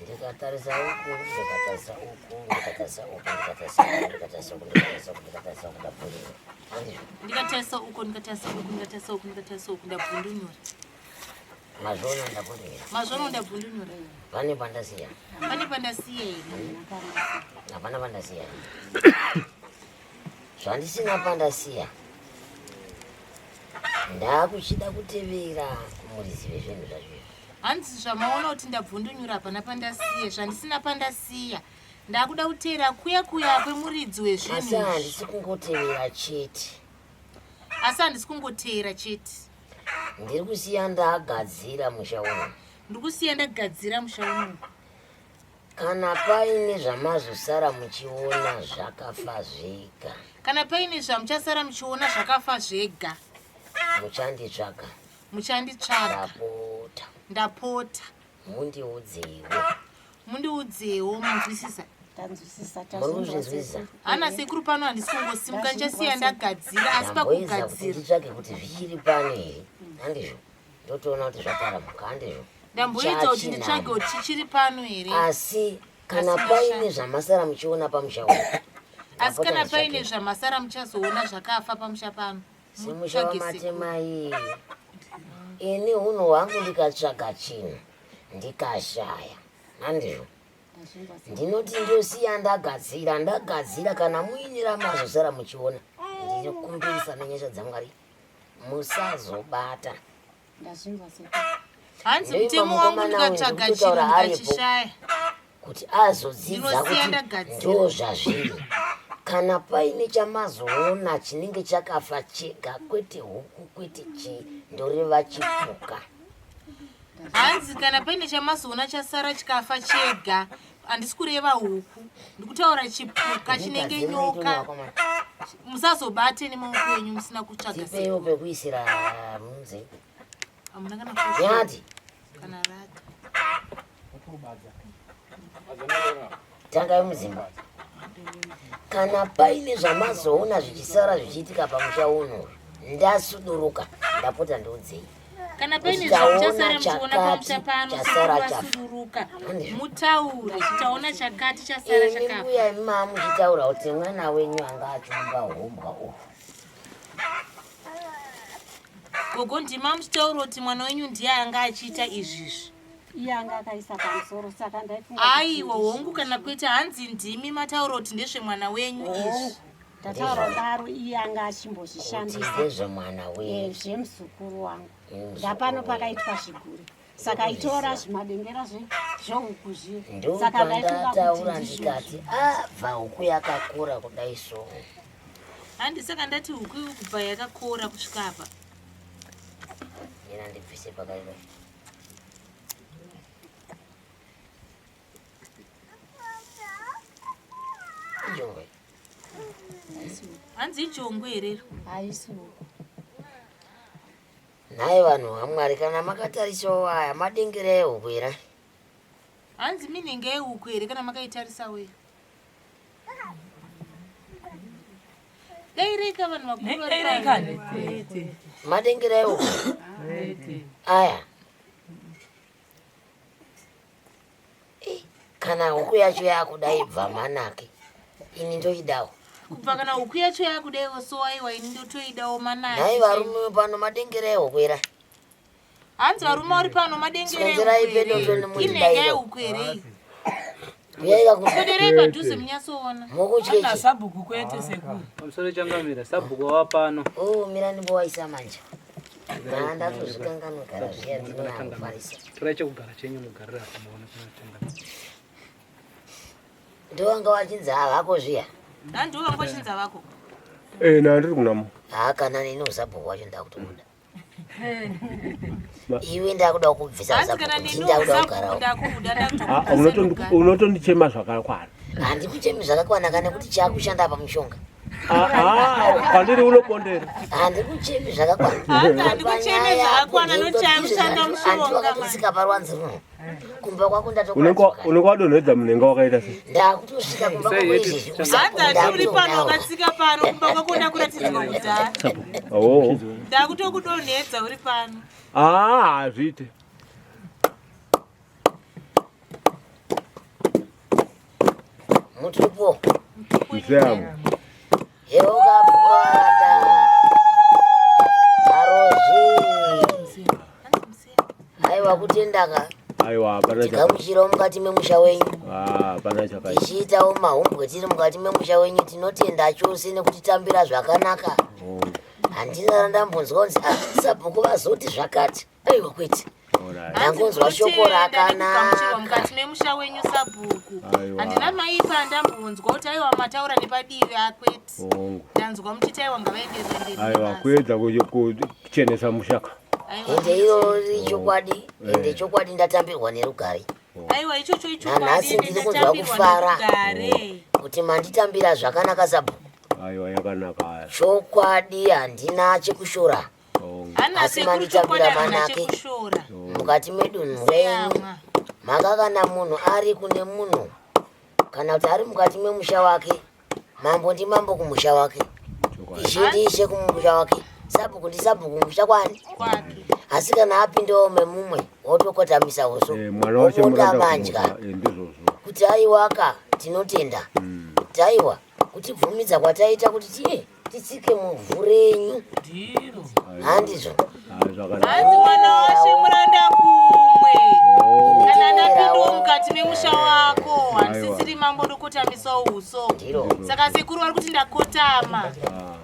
Speaker 2: Ndikatarisa uku, ndikatarisa uku, ndikatarisa uku, ndikatarisa uku, ndikatarisa uku, ndikatarisa uku, ndikatarisa uku, ndabvundunyura. Handizvo.
Speaker 4: Ndikatarisa uko, ndikatarisa uku, ndikatarisa uku, ndikatarisa uku, ndabvundunyura.
Speaker 2: Mazvoona ndabvundunyura.
Speaker 4: Mazvoona ndabvundunyura.
Speaker 2: Pane pandasiya.
Speaker 4: Pane pandasiya here?
Speaker 2: Hapana pandasiya. Zvandisina pandasiya. Ndakuchida kutevera kumuridzi vezvinhu zvacho izvi.
Speaker 4: Hanzi zvamaona kuti ndabvundunyura hapana pandasiya, zvandisina pandasiya. Ndakuda kuteera kuya kuya kwemuridzi wezvinhu.
Speaker 2: Asi handisi kungotevera chete.
Speaker 4: Asi handisi kungoteera chete.
Speaker 2: Ndiri kusiya ndagadzira musha uno.
Speaker 4: Ndiri kusiya ndagadzira musha uno.
Speaker 2: Kana paine zvamazosara muchiona zvakafa zvega.
Speaker 4: Kana paine zvamuchasara muchiona zvakafa zvega.
Speaker 2: Muchanditsvaga.
Speaker 4: Muchanditsvaga.
Speaker 2: Ndapota.
Speaker 4: Ndapota.
Speaker 2: Mundiudzewo.
Speaker 4: Mundiudzewo manzwisisa.
Speaker 7: Tanzwisisa
Speaker 2: Muri kuzvinzwisisa?
Speaker 4: Hana sekuru pano handisi kungosimuka ndichasiya ndagadzira asi
Speaker 2: Ndamboedza kuti
Speaker 4: pakugadzira.
Speaker 2: nditsvage kuti zvichiri pano here. Handizvo. Ndotoona kuti zvataramuka handizvo.
Speaker 4: Ndamboedza kuti nditsvage kuti chichiri pano here.
Speaker 2: Asi kana paine zvamasara muchiona pamusha uno.
Speaker 4: Asi kana paine zvamasara muchazoona zvakafa pamusha pano.
Speaker 2: Semusha wamatemai. Ini hunhu hwangu ndikatsvaga chinhu ndikashaya. Handizvo. Ndinoti ndosiya ndagadzira ndagadzira kana muine ramazosara muchiona. Ndinokumbirisa nenyasha dzaMwari musazobata.
Speaker 4: Hanzi mutemo wangu ndikatsvaga chinhu ndikachishaya
Speaker 2: kuti azodzidza kuti ndo zvazviri kana paine chamazoona chinenge chakafa chega kwete huku kwete chii ndoreva chipuka.
Speaker 4: Hanzi kana paine chamazoona chasara chikafa chega handisi kureva huku ndikutaura chipuka chinenge nyoka musazobate nemaoko enyu musina kutsvaga
Speaker 2: tipeiwo pekuisira munze
Speaker 4: hamuna kana
Speaker 2: nyati
Speaker 4: kana rata
Speaker 2: tangai mudzimba kana paine zvamazoona zvichisara zvichiitika pamusha uno ndasuduruka ndapota ndiudzei
Speaker 4: kana paine zvamuchasara muchiona pamusha pano vasuduruka mutaure chitaona chakati chasara chakafa
Speaker 2: mbuya imi maamuchitaura kuti mwana wenyu anga achiumba humbwa uhu
Speaker 4: gogo ndima muchitaura kuti mwana wenyu ndiye anga achiita izvizvi
Speaker 7: iye anga akaisa pamusoro saka ndaifunga kuti
Speaker 4: Aiwa hongu kana kwete hanzi ndimi mataura kuti ndezvemwana wenyu izvi.
Speaker 7: Ndataura kudaro iye anga achimbozvishandisa.
Speaker 2: Ndezvemwana wenyu.
Speaker 7: Eh, zvemuzukuru wangu.
Speaker 2: Muzukuru
Speaker 7: Ndapano pakaitwa zvigure. Saka aitora zvimadengera zvehuku zviye. Saka ndaifunga kuti
Speaker 2: Ndopandataura
Speaker 7: ndizvozvo.
Speaker 2: ndikati abva huku yakakura kudai so.
Speaker 4: Handi saka ndati huku iyi kubva yakakora kusvika apa.
Speaker 2: Mina ndibvise pakaipa. Ijongwe.
Speaker 4: Hanzi ijongwe here iro?
Speaker 7: Haisi huku.
Speaker 2: Nhai vanhu vaMwari kana makatarisawo aya madengera ehuku here?
Speaker 4: Hanzi minhenga yehuku here kana makaitarisawo iyo? Daireka vanhu vakuru vari pano.
Speaker 2: Madengera ehuku aya. Eh, Kana huku yacho yakudai bva manake. Ini ndoidawo.
Speaker 4: Kubva kana huku yacho yakudaiwo so aiwa ini ndotoidawo manake.
Speaker 2: Nhai varume pano madengera ehuku here?
Speaker 4: Hanzi varume vari pano madengera
Speaker 2: Swedzerai
Speaker 4: ehuku
Speaker 2: pedo
Speaker 4: here?
Speaker 2: tone muti
Speaker 4: Inhenga
Speaker 2: dairo.
Speaker 4: yehuku here iyi?
Speaker 2: Uyai ku
Speaker 4: Swederei padhuze munyatsoona.
Speaker 2: Mukutyeki.
Speaker 6: Sabhuku kwete sekuru.
Speaker 8: Pamusoro changamira sabhuku wava pano.
Speaker 2: Oh, mira ndimbowaisa manje. Ah, ndatozvikanganwa gara zviya ndinoyangufarisa.
Speaker 8: Torai chekugara chenyu mugarira apo muone kuna changamira.
Speaker 2: Ndowanga wachinzi havako zviya.
Speaker 4: Hanzi wanga wachinzi havako.
Speaker 10: Eh, na ndiri kunamo.
Speaker 2: Haa kana neni usabhuku wacho ndakutomuda. Iwe ndakuda kukubvisa
Speaker 4: Hanzi kana
Speaker 2: usabhuku,
Speaker 4: neni
Speaker 2: ndini ndakuda
Speaker 4: usabhuku
Speaker 2: kugarawo.
Speaker 4: ndakuda
Speaker 10: Ah,
Speaker 4: ndakutokuda
Speaker 10: unotondichema zvakakwana.
Speaker 2: Handikuchemi zvakakwana kana kuti chakushanda apa mushonga.
Speaker 10: Ah, ah, kwandiri unobondera.
Speaker 2: Handikuchemi zvakakwana.
Speaker 4: Hanzi handikuchemi zvakakwana nokuti chakushanda
Speaker 2: Antu
Speaker 4: mushonga.
Speaker 2: wakatotsika paruwanze runo. Kumba kwako
Speaker 10: Unenge unenge wadonhedza munhenga wakaita sei?
Speaker 2: Ndakutosvika kumba kwako izvezvi.
Speaker 4: Hanzi hati uri pano wakatsika pano kumba kwako ndakuratidzwa kudhara.
Speaker 10: Oh.
Speaker 4: Ndakutokudonhedza uri pano.
Speaker 10: Ah, hazviite.
Speaker 2: Mutupo.
Speaker 10: Mzee
Speaker 2: Yeuka bwanda. Arozvi. Aiwa kutendaka.
Speaker 10: Aiwa, hapana chaka.
Speaker 2: Tigamuchirawo mukati memusha wenyu.
Speaker 10: Ah, hapana chakaita.
Speaker 2: Tichiitawo mahumbwe tiri mukati memusha wenyu tinotenda chose nekutitambira zvakanaka.
Speaker 10: Oh,
Speaker 2: Handina randambonzwa kunzi ah, sabhuku vazoti zvakati. Aiwa kwete.
Speaker 10: alright.
Speaker 2: Ndangonzwa shoko
Speaker 4: Tinotenda nekugamuchirwa
Speaker 2: rakanaka.
Speaker 4: mukati memusha wenyu sabhuku.
Speaker 10: Aiwa.
Speaker 4: Handina maipa andambonzwa kuti aiwa mataura nepadivi akwete.
Speaker 10: Hongu.
Speaker 4: Ndanzwa muchiti aiwa ngavaenderere mberi.
Speaker 10: Aiwa, kuedza kuchenesa mushaka.
Speaker 2: Ende iroro ichokwadi, ende chokwadi ndatambirwa nerugare.
Speaker 4: Aiwa ichocho ichokwadi
Speaker 2: Nanhasi
Speaker 4: ende
Speaker 2: ndiri kunzwa
Speaker 4: ndatambirwa
Speaker 2: kufara.
Speaker 4: nerugare.
Speaker 2: Kuti manditambira zvakanaka sabhuku.
Speaker 10: Aiwa, yakanaka aya.
Speaker 2: Chokwadi handina chekushora.
Speaker 10: Hongu.
Speaker 4: Hana
Speaker 2: Asi
Speaker 4: sekuru chokwadi
Speaker 2: manditambira
Speaker 4: handina
Speaker 2: manake.
Speaker 4: chekushora.
Speaker 2: Mukati medunhu renyu mhaka kana munhu ari kune munhu kana kuti ari mukati memusha wake mambo ndimambo kumusha wake ishe ndiishe kumusha wake sabhuku ndisabhuku kumusha kwani
Speaker 4: Kwake.
Speaker 2: asi kana apindawo memumwe Wotokotamisa uso.
Speaker 10: Eh, mwana wacho
Speaker 2: Wobonda
Speaker 10: muranda
Speaker 2: manja.
Speaker 10: kumuka. Eh, ndizvozvo.
Speaker 2: Kuti aiwaka tinotenda. Kuti aiwa kutibvumidza kwataita kuti tiye titsike muvhu renyu.
Speaker 6: Ndiro.
Speaker 2: Handizvo.
Speaker 10: Ah, zvakanaka.
Speaker 4: Hanzi mwana washe muranda kumwe.
Speaker 10: Oh,
Speaker 4: Kana ndapindawo mukati memusha wako,
Speaker 10: Aiwa.
Speaker 4: handisisiri mambo ndokotamisawo uso.
Speaker 2: Ndiro.
Speaker 4: Saka sekuru vari kuti ndakotama
Speaker 10: ah,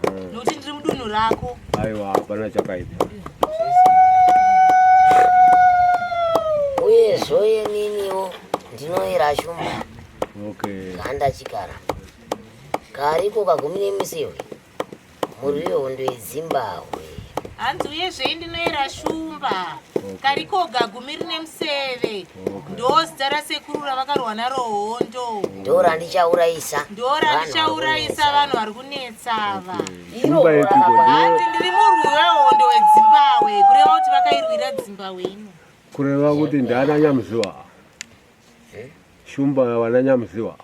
Speaker 10: eh.
Speaker 4: nokuti ndiri mudunhu rako.
Speaker 10: Aiwa, hapana chakaipa.
Speaker 2: Uyezve ininiwo ndinoera shumba.
Speaker 10: Okay.
Speaker 2: Ganda chikara. Kariko kagumi nemiseve. Murwi wehondo yeZimbabwe.
Speaker 4: Hanzi uyezve ndinoera shumba. Karikoga gumi rine museve. Ndo zita rasekuru ravakarwa naro hondo.
Speaker 2: Ndo randichaurayisa.
Speaker 4: Ndo randichaurayisa vanhu vari kunetsa ava.
Speaker 10: Shumba yepiko
Speaker 4: Hanzi
Speaker 10: ndiyo
Speaker 4: ndiri murwi wehondo weDzimbabwe, kureva kuti vakairwira Dzimbabwe ino.
Speaker 10: kureva kuti ndana Nyamuziwa. Shumba wana Nyamuziwa.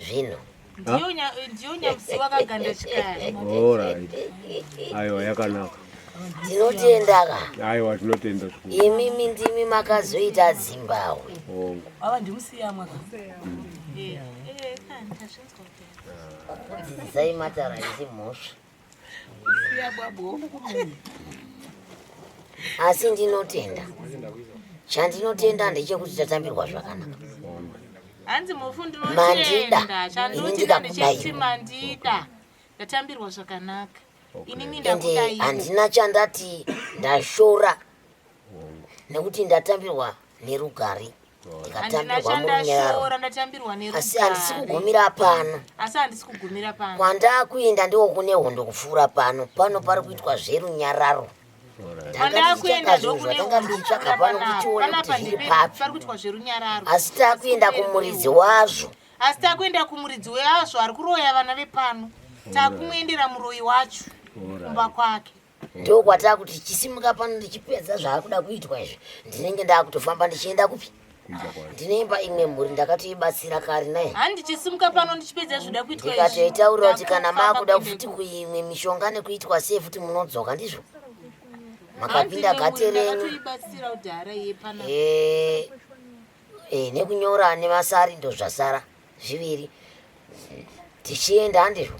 Speaker 2: Zvino.
Speaker 4: Ndiyo ndiyo Nyamuziwa kaganda chikara.
Speaker 10: Alright. Aiwa, yakanaka.
Speaker 2: Tinotenda ka.
Speaker 10: Aiwa, tinotenda zvikuru.
Speaker 2: Imimi ndimi makazoita Zimbabwe.
Speaker 10: Hongu.
Speaker 6: Ava ndimusiyamwa ka.
Speaker 4: Eh, eh, kani, tazvinzwa kudhara.
Speaker 2: Dzidzisai matara isi mhosva. Asi ndinotenda. Chandinotenda ndechekuti tatambirwa zvakanaka.
Speaker 4: Hanzi mufu
Speaker 2: Mandida.
Speaker 4: ndinotenda,
Speaker 2: Ini
Speaker 4: chandinotenda
Speaker 2: ndikakudai.
Speaker 4: ndechekuti mandida. Ndatambirwa zvakanaka. Inini
Speaker 2: Ende
Speaker 4: ndakudaiwo.
Speaker 2: handina chandati ndashora nekuti ndatambirwa nerugare.
Speaker 4: Handina
Speaker 2: Ndikatambirwa murunyararo.
Speaker 4: chandashora, ndatambirwa
Speaker 2: Asi handisi
Speaker 4: nerugare.
Speaker 2: kugumira pano.
Speaker 4: Asi handisi kugumira pano.
Speaker 2: Kwandakuenda ndiko kune hondo kupfuura pano. Pano pari kuitwa zverunyararo.
Speaker 10: Alright.
Speaker 2: Tanga
Speaker 4: Kwandakuenda
Speaker 2: tichitsvaka zvinhu
Speaker 4: ndokune
Speaker 2: zvatanga
Speaker 4: hondo
Speaker 2: tichitsvaka
Speaker 4: kupfuura
Speaker 2: pano kuti
Speaker 4: panapa.
Speaker 2: tione kuti
Speaker 4: Panapa
Speaker 2: zviri
Speaker 4: ndipe
Speaker 2: papi.
Speaker 4: pari kuitwa zverunyararo.
Speaker 2: Asi takuenda kumuridzi wazvo.
Speaker 4: Asi takuenda kumuridzi wazvo ari kuroya vana vepano. Takumuendera muroyi wacho kumba kwake.
Speaker 2: Ndokwatakuti chisimuka pano ndichipedza zvaakuda kuitwa izvi. Ndinenge ndakutofamba ndichienda kupi? Ndinoimba imwe mhuri ndakatoibatsira kare naye.
Speaker 4: Handi ndichisimuka pano ndichipedza zvoda kuitwa izvi.
Speaker 2: Ndikatoitaurira kuti kana
Speaker 4: Ndakufamba
Speaker 2: maakuda
Speaker 4: kuenda
Speaker 2: futi
Speaker 4: ikoko.
Speaker 2: kuimwe mishonga nekuitwa sei futi munodzoka ndizvo.
Speaker 4: Hanzi
Speaker 2: Makapinda
Speaker 4: imwe mhuri
Speaker 2: gate renyu.
Speaker 4: ndakatoibatsira kudhara iye panapa.
Speaker 2: Eh, eh, nekunyora nemasari ndozvasara zviviri. Tichienda handizvo.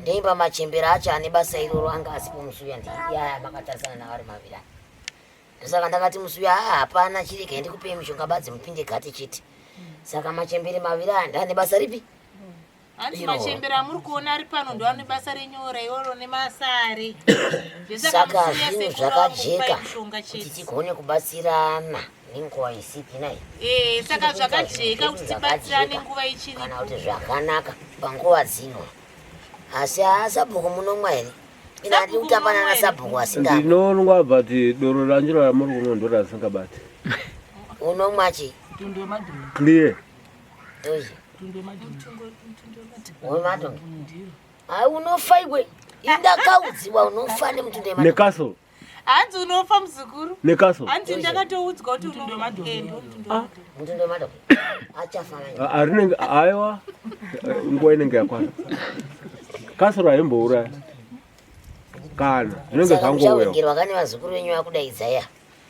Speaker 2: Ndeimba machembera acho ane basa iroro anga asipo musi uya ndiyaya makatarisana navari maviri aya. Ndosaka ndakati musi uya "Ah, hapana chirega ndikupei mishonga badzi mupinde gate chete. Saka machembere maviri aya ndane basa ripi?
Speaker 4: Hanzi
Speaker 2: Iro.
Speaker 4: machembere amuri kuona ari pano ndo ane basa renyora iroro nemasari.
Speaker 2: Saka
Speaker 4: musiya
Speaker 2: zvinhu
Speaker 4: sekuru vangokupai
Speaker 2: zvakajeka
Speaker 4: mishonga
Speaker 2: kuti
Speaker 4: chete.
Speaker 2: tigone kubatsirana nenguva isipi nai.
Speaker 4: Eh, saka zvakajeka kuti tibatsirane nguva
Speaker 2: Kana
Speaker 4: ichiripo.
Speaker 2: kuti zvakanaka panguva dzino. Asi haa sabhuku munomwa here? Ina handi
Speaker 4: Sabhuku
Speaker 2: kutamba
Speaker 4: munomwa
Speaker 2: nana
Speaker 4: here?
Speaker 2: sabhuku asingamwi.
Speaker 10: Ndinonwa but doro ranjira ramuri kunwa ndo rasingabati.
Speaker 2: Unomwa chii?
Speaker 6: Mutundo wemadhongi.
Speaker 10: Clear.
Speaker 2: Ndochi.
Speaker 6: Mutundo wemadhongi.
Speaker 2: Wemadhongi.
Speaker 6: Ndiro.
Speaker 2: Hai unofa iwe. Indakaudziwa unofa nemutundo wemadhongi.
Speaker 10: Necastle.
Speaker 4: Hanzi unofa muzukuru.
Speaker 10: Necastle.
Speaker 4: Hanzi ndakatoudzwa kuti
Speaker 6: Mutundo
Speaker 4: unofa.
Speaker 6: wemadhongi.
Speaker 4: Eh, ndo mutundo wemadhongi.
Speaker 2: Mutundo wemadhongi. Achafa manje.
Speaker 10: Arinenge aiwa nguva inenge yakwana. Castle haimbouraya. Kana zvinenge
Speaker 2: Saka
Speaker 10: zvangouyawo.
Speaker 2: muchawengerwa kane vazukuru venyu vakudaidza ya.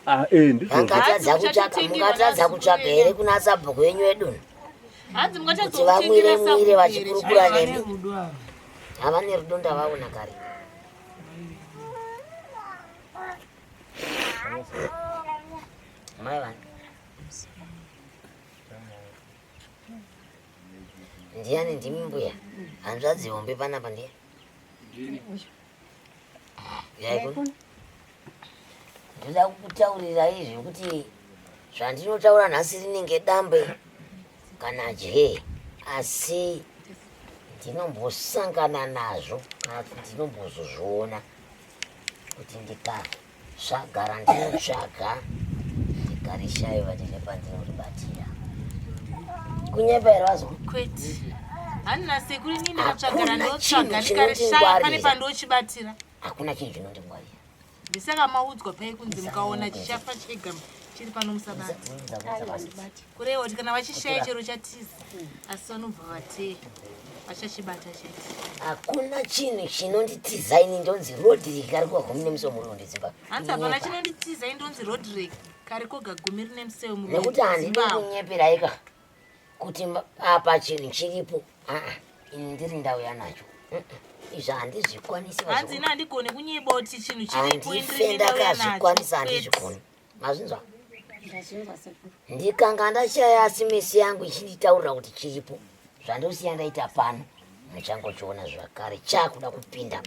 Speaker 10: Ah, eh, ndizvozvo.
Speaker 2: Vangatadza
Speaker 4: Hanzi
Speaker 2: kutsvaka,
Speaker 4: muchatotengerwa
Speaker 2: mungatadza
Speaker 4: navazukuru
Speaker 2: kutsvaga
Speaker 4: venyu.
Speaker 2: here kuna sabhuku venyu vedunhu?
Speaker 4: Hanzi
Speaker 2: Kuti
Speaker 4: mungatadza
Speaker 2: vamwire
Speaker 4: kutengera
Speaker 2: mwire
Speaker 4: sabhuku here.
Speaker 2: vachikurukura
Speaker 6: Vane
Speaker 2: nemi.
Speaker 6: rudo ava.
Speaker 2: Havane rudo ndavaona kare. Mai vani. Ndiani ndimi mbuya? Hanzvadzi hombe panapa ndiani? Uyai kuno. Ndoda kukutaurirai zvekuti zvandinotaura nhasi rinenge dambe kana jee asi ndinombosangana nazvo kana kuti ndinombozozviona kuti ndikatsvaga randinotsvaga ndikarishaiwa ndine pandinoribatira. Kunyepa here wazwa?
Speaker 4: Kwete. Handina sekuru inini ndikatsvaga
Speaker 2: Hakuna
Speaker 4: randotsvaga
Speaker 2: chinhu
Speaker 4: ndikarishaya pane
Speaker 2: chinondingwarira.
Speaker 4: pandochibatira.
Speaker 2: Hakuna chinhu chinondingwarira.
Speaker 4: Ndisaka maudzwa pai kunzi mukaona chichafa chega chiri pano musabata. Kureva kuti kana vachishaya chero chatiza asi vanobva vateya vachachibata chete.
Speaker 2: Hakuna chinhu chinonditiza ini ndonzi Rodrick ari kuva gumi nemusi womuriwo ndedzimbabwe.
Speaker 4: Hanzi hapana chinonditiza indonzi Rodrick. Kari koga gumi rine museve murume.
Speaker 2: Nekuti handidi kunyeperaika kuti apa chinhu chiripo. Aa, ini ndiri ndauya nacho. Izvi handizvikwanisi.
Speaker 4: Hanzi ini handigone kunyeba kuti chinhu chiripo ini
Speaker 2: Handife
Speaker 4: ndiri ndauya nacho.
Speaker 2: ndakazvikwanisa, handizvikoni. Mazvinzwa? Ndikanga ndashaya asi mesi yangu ichinditaurira kuti chiripo. Zvandosiya ndaita pano muchangochiona zvakare chakuda kupinda.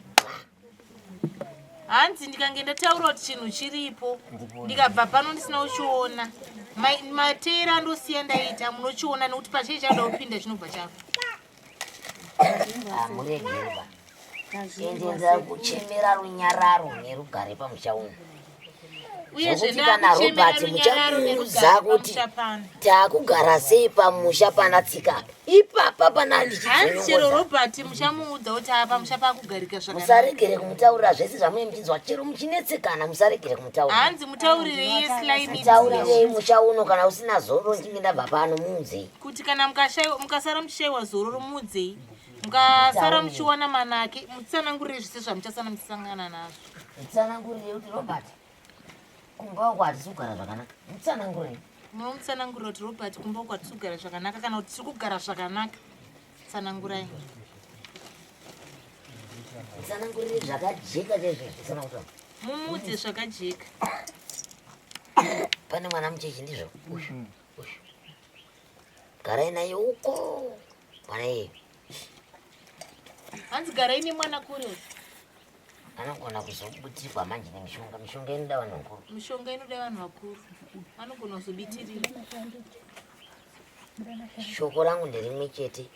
Speaker 4: Hanzi ndikange ndataura kuti chinhu chiripo ndikabva pano ndisina kuchiona mateera andosiya ndaita munochiona nekuti pachii chada kupinda chinobva chafa.
Speaker 2: Hamuregerwa. Ende ndakuchemera runyararo nerugare pamusha uno.
Speaker 4: Uyezve
Speaker 2: Zvekuti kana
Speaker 4: ndakuchemera
Speaker 2: Robert
Speaker 4: runyararo
Speaker 2: muchamuudza
Speaker 4: nerugare
Speaker 2: kuti
Speaker 4: pamusha pano.
Speaker 2: takugara sei pamusha pana tsika apa. Ipapa pana
Speaker 4: Hanzi chero
Speaker 2: ndichidzonyongodza.
Speaker 4: Robert muchamuudza kuti apa pamusha pakugarika zvakanaka.
Speaker 2: Musaregere kumutaurira zvese zvamunenge muchinzwa chero muchinetsekana musaregere kumutaurira.
Speaker 4: Hanzi mutaurirei iye Sly
Speaker 2: Mutaurirei musha uno kana usina zororo ndichinge ndabva pano muudzei.
Speaker 4: Kuti kana mukasara muchishaiwa zororo muudzei. Mukasara muchiwana manake mutsanangurire zvese zvamuchasana muchisangana nazvo.
Speaker 2: Mutsanangurire kuti Robert kumba uko hatisi kugara zvakanaka. Mutsanangurire.
Speaker 4: Munomutsanangurira kuti Robert kumba uko hatisi kugara zvakanaka kana kuti tiri kugara zvakanaka. Tsanangurai.
Speaker 2: Mutsanangurire zvakajeka chaizvo zvisanangura.
Speaker 4: Mumuudze zvakajeka.
Speaker 2: Pane mwana mucheche ndizvo? Uyu. Uyu. Garai naye uko. Mwana iyeyu.
Speaker 4: Hanzi garai nemwana kure uko.
Speaker 2: Anogona kuzobutirwa manje nemishonga. Mishonga inoda vanhu vakuru.
Speaker 4: Mishonga inoda vanhu vakuru. Anogona kuzobitirira.
Speaker 2: Shoko rangu nderimwe chete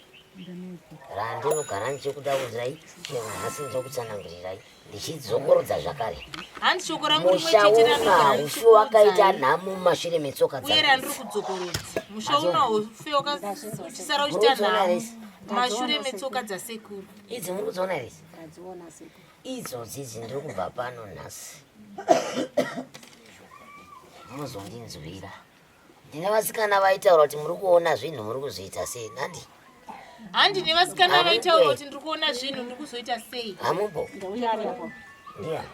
Speaker 2: randinogara ndichikutaurirai chero nhasi ndichikutsanangurirai ndichidzokorodza zvakare.
Speaker 4: Hanzi shoko rangu rimwe
Speaker 2: Musha
Speaker 4: chete
Speaker 2: uno
Speaker 4: randinogara
Speaker 2: haufi wakaita
Speaker 4: ndichikuudzai.
Speaker 2: nhamo mumashure metsoka
Speaker 4: Uye
Speaker 2: dzangu.
Speaker 4: randiri kudzokorodza. Musha uno haufi wakasara uchiita
Speaker 2: Murudziona
Speaker 4: nhamo
Speaker 2: resi.
Speaker 4: mumashure metsoka dzasekuru.
Speaker 2: Idzi muri kudziona resi?
Speaker 7: Ndadziona sekuru.
Speaker 2: Idzodzi idzi ndiri kubva pano nhasi. Muzondinzwira. Ndine vasikana vaitaura kuti muri kuona zvinhu muri kuzoita sei nandi?
Speaker 4: Handi nevasikana vaitaura kuti ndiri kuona zvinhu ndiri kuzoita sei.
Speaker 2: Hamupo? Ndiya.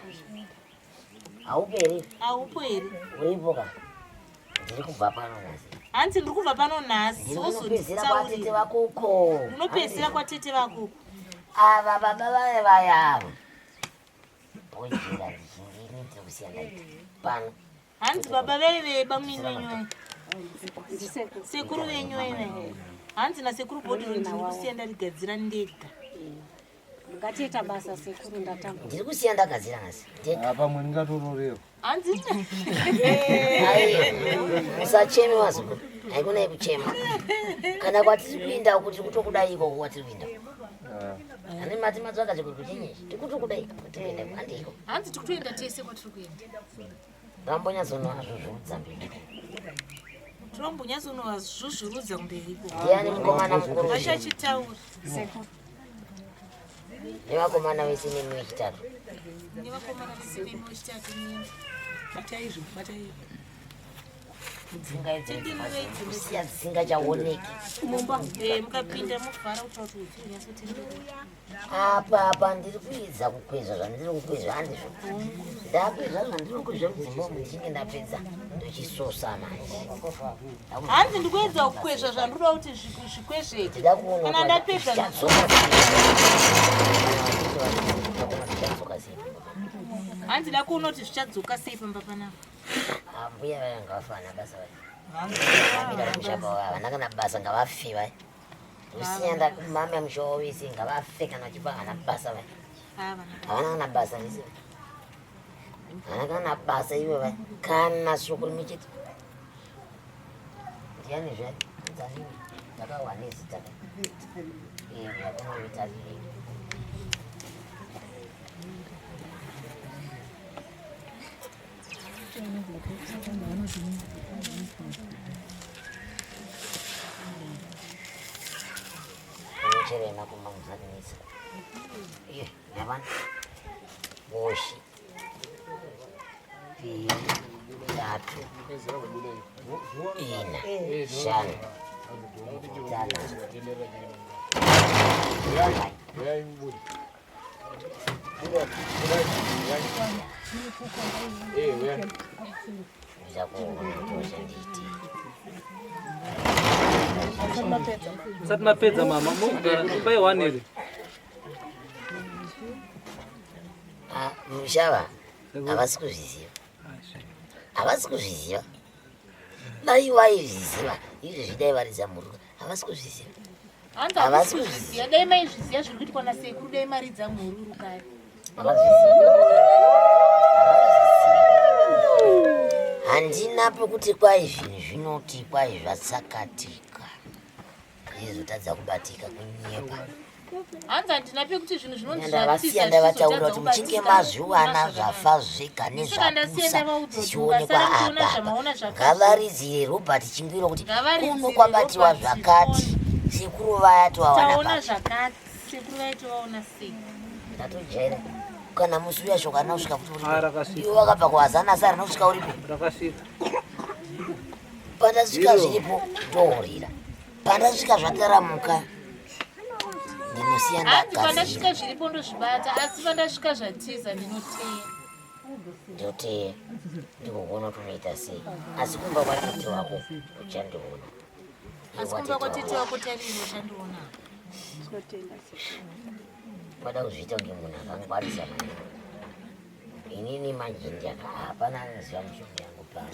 Speaker 2: Haupo here?
Speaker 4: Haupo here?
Speaker 2: Uripo ka? Ndiri kubva pano nhasi.
Speaker 4: Hanzi ndiri kubva pano nhasi.
Speaker 2: Ndiri kunopedzera kwatete
Speaker 4: Wozonditaurira.
Speaker 2: vako uko.
Speaker 4: Unopedzera kwatete vako uko.
Speaker 2: Ava baba vaya vaya ava. Bhojera ndini ndiri kusiya ndaita. Pano.
Speaker 4: Hanzi baba vaive bamunini venyu vaya. Sekuru venyu vaive. Hanzi nasekuru bhodhoro ndiri kusiya ndarigadzira ndega.
Speaker 7: Mungatiita basa sekuru ndatamba.
Speaker 2: Ndiri kusiya ndagadzira nhasi. Ndega.
Speaker 11: Pamwe ndingatororewa.
Speaker 4: Hanzi
Speaker 2: Musacheme vazukuru. Haikona kuchema. Kana kwatiri kuinda uku tiri kutokudai ikoko kwatiri kuinda. Ane mati matsvaka chikuku chinyi. Tiri kutokudai kwatiri kuinda handiko.
Speaker 4: Hanzi tiri kutoenda tese kwatiri kuenda.
Speaker 2: Ndambonyatsonozvuzvurudza mberi.
Speaker 4: Tirombonyatsonozvuzvurudza kumberi ikoko.
Speaker 2: Ndiani mukomana mukuru?
Speaker 4: Vachachitaura.
Speaker 2: Nevakomana vese nemi vechitatu.
Speaker 4: Nevakomana vese nemi vechitatu nemi.
Speaker 6: Batai izvo, batai izvo.
Speaker 2: Tsinga idzi kusiya dzisingachaoneki.
Speaker 4: Mumba. Mukapinda muvhara kuitira kuti udzi unyatsotenderera.
Speaker 2: Apa apa ndiri kuedza kukwezva zvandiri kukwezva handizvo. Ndakwezva zvandiri kukwezva mudzimba umu ndichinge ndapedza ndochisosa manje.
Speaker 4: Hanzi ndikuedza kukwezva zvandinoda kuti zvikwezveke.
Speaker 2: Ndida kuona
Speaker 4: Kana
Speaker 2: kuti
Speaker 4: ndapedza
Speaker 2: zvichadzoka sei. Zvichadzoka sei.
Speaker 4: Hanzi da kuona kuti zvichadzoka sei pamba panapa.
Speaker 2: Ambuya vaya ngavafe vana basa vaya. Vamira pamusha pavo havana kana basa ngavafe vaya. Ndosiya ndakumamya musha wavo wese ngavafe kana vachipa havana basa vaya. Havana kana basa vese. Havana kana basa ivo vaya. Kana shoko rimwe chete. Ndiani zve? Ndiani? Ndakawa nezita. Yakunoita Michero yemakumba musatinetsa. Iye, yavana. Boshi. Mbiri, tatu, ina, shanu, tanhatu. Kuda kuona kuti wachandiitei.
Speaker 8: Musati mapedza mama, mogara pai one here?
Speaker 2: Ah, Mushava havasi kuzviziva, havasi kuzviziva. Dai vaizviziva izvezvi dai varidza mhuruka, havasi kuzviziva.
Speaker 4: Hanzi
Speaker 2: Havasi
Speaker 4: hamusi kuzviziva. Dai maizviziva zviri kuitwa nasekuru dai maridza mhururu kare.
Speaker 2: Handina pekuti kwai zvinhu zvinoti kwai zvatsakatika zvizotadza kubatika kunyepa.
Speaker 4: Hanzi handina pekuti zvinhu zvinonzi
Speaker 2: Ndavasiya
Speaker 4: zvatiza
Speaker 2: ndavataurira
Speaker 4: zvizotadza
Speaker 2: kuti muchinge
Speaker 4: kubatika.
Speaker 2: mazviwana zvafa zvega
Speaker 4: Saka ndasiya
Speaker 2: nezvapusa
Speaker 4: ndavaudza kuti
Speaker 2: zvichionekwa
Speaker 4: mukasara muchiona
Speaker 2: apa
Speaker 4: zvamaona zvafa
Speaker 2: ngavaridzire Robert Chingwiro kuti
Speaker 4: Ngavaridzire
Speaker 2: kuno kwabatiwa
Speaker 4: Robert
Speaker 2: zvakati sekuru vaya tovawana
Speaker 4: Taona
Speaker 2: papi.
Speaker 4: zvakati sekuru vaitovaona sei.
Speaker 2: Ndatojaira kana musi uya shoko harina kusvika futi
Speaker 8: Ah,
Speaker 2: uripo.
Speaker 8: rakasvika.
Speaker 2: Iwe wakabva kuhazana asi harina kusvika uripo.
Speaker 8: Rakasvika.
Speaker 2: Pandasvika
Speaker 8: Iro.
Speaker 2: zviripo ndohurira. Pandasvika zvataramuka ndinosiya
Speaker 4: Hanzi
Speaker 2: ndagadzira.
Speaker 4: pandasvika zviripo ndozvibata asi pandasvika zvatiza ndinoteya.
Speaker 2: Ndoteya ndikukuona kuti unoita sei asi kumba kwatete wako uchandiona. Iwe
Speaker 4: Asi kumba
Speaker 2: kwatete
Speaker 4: kwatete
Speaker 2: wako
Speaker 4: wako tariro uchandiona.
Speaker 2: Kwada kuzviita kunge munhu akangwarisa maningi. Inini manje ndiyaka hapana anoziva mishonga yangu pano.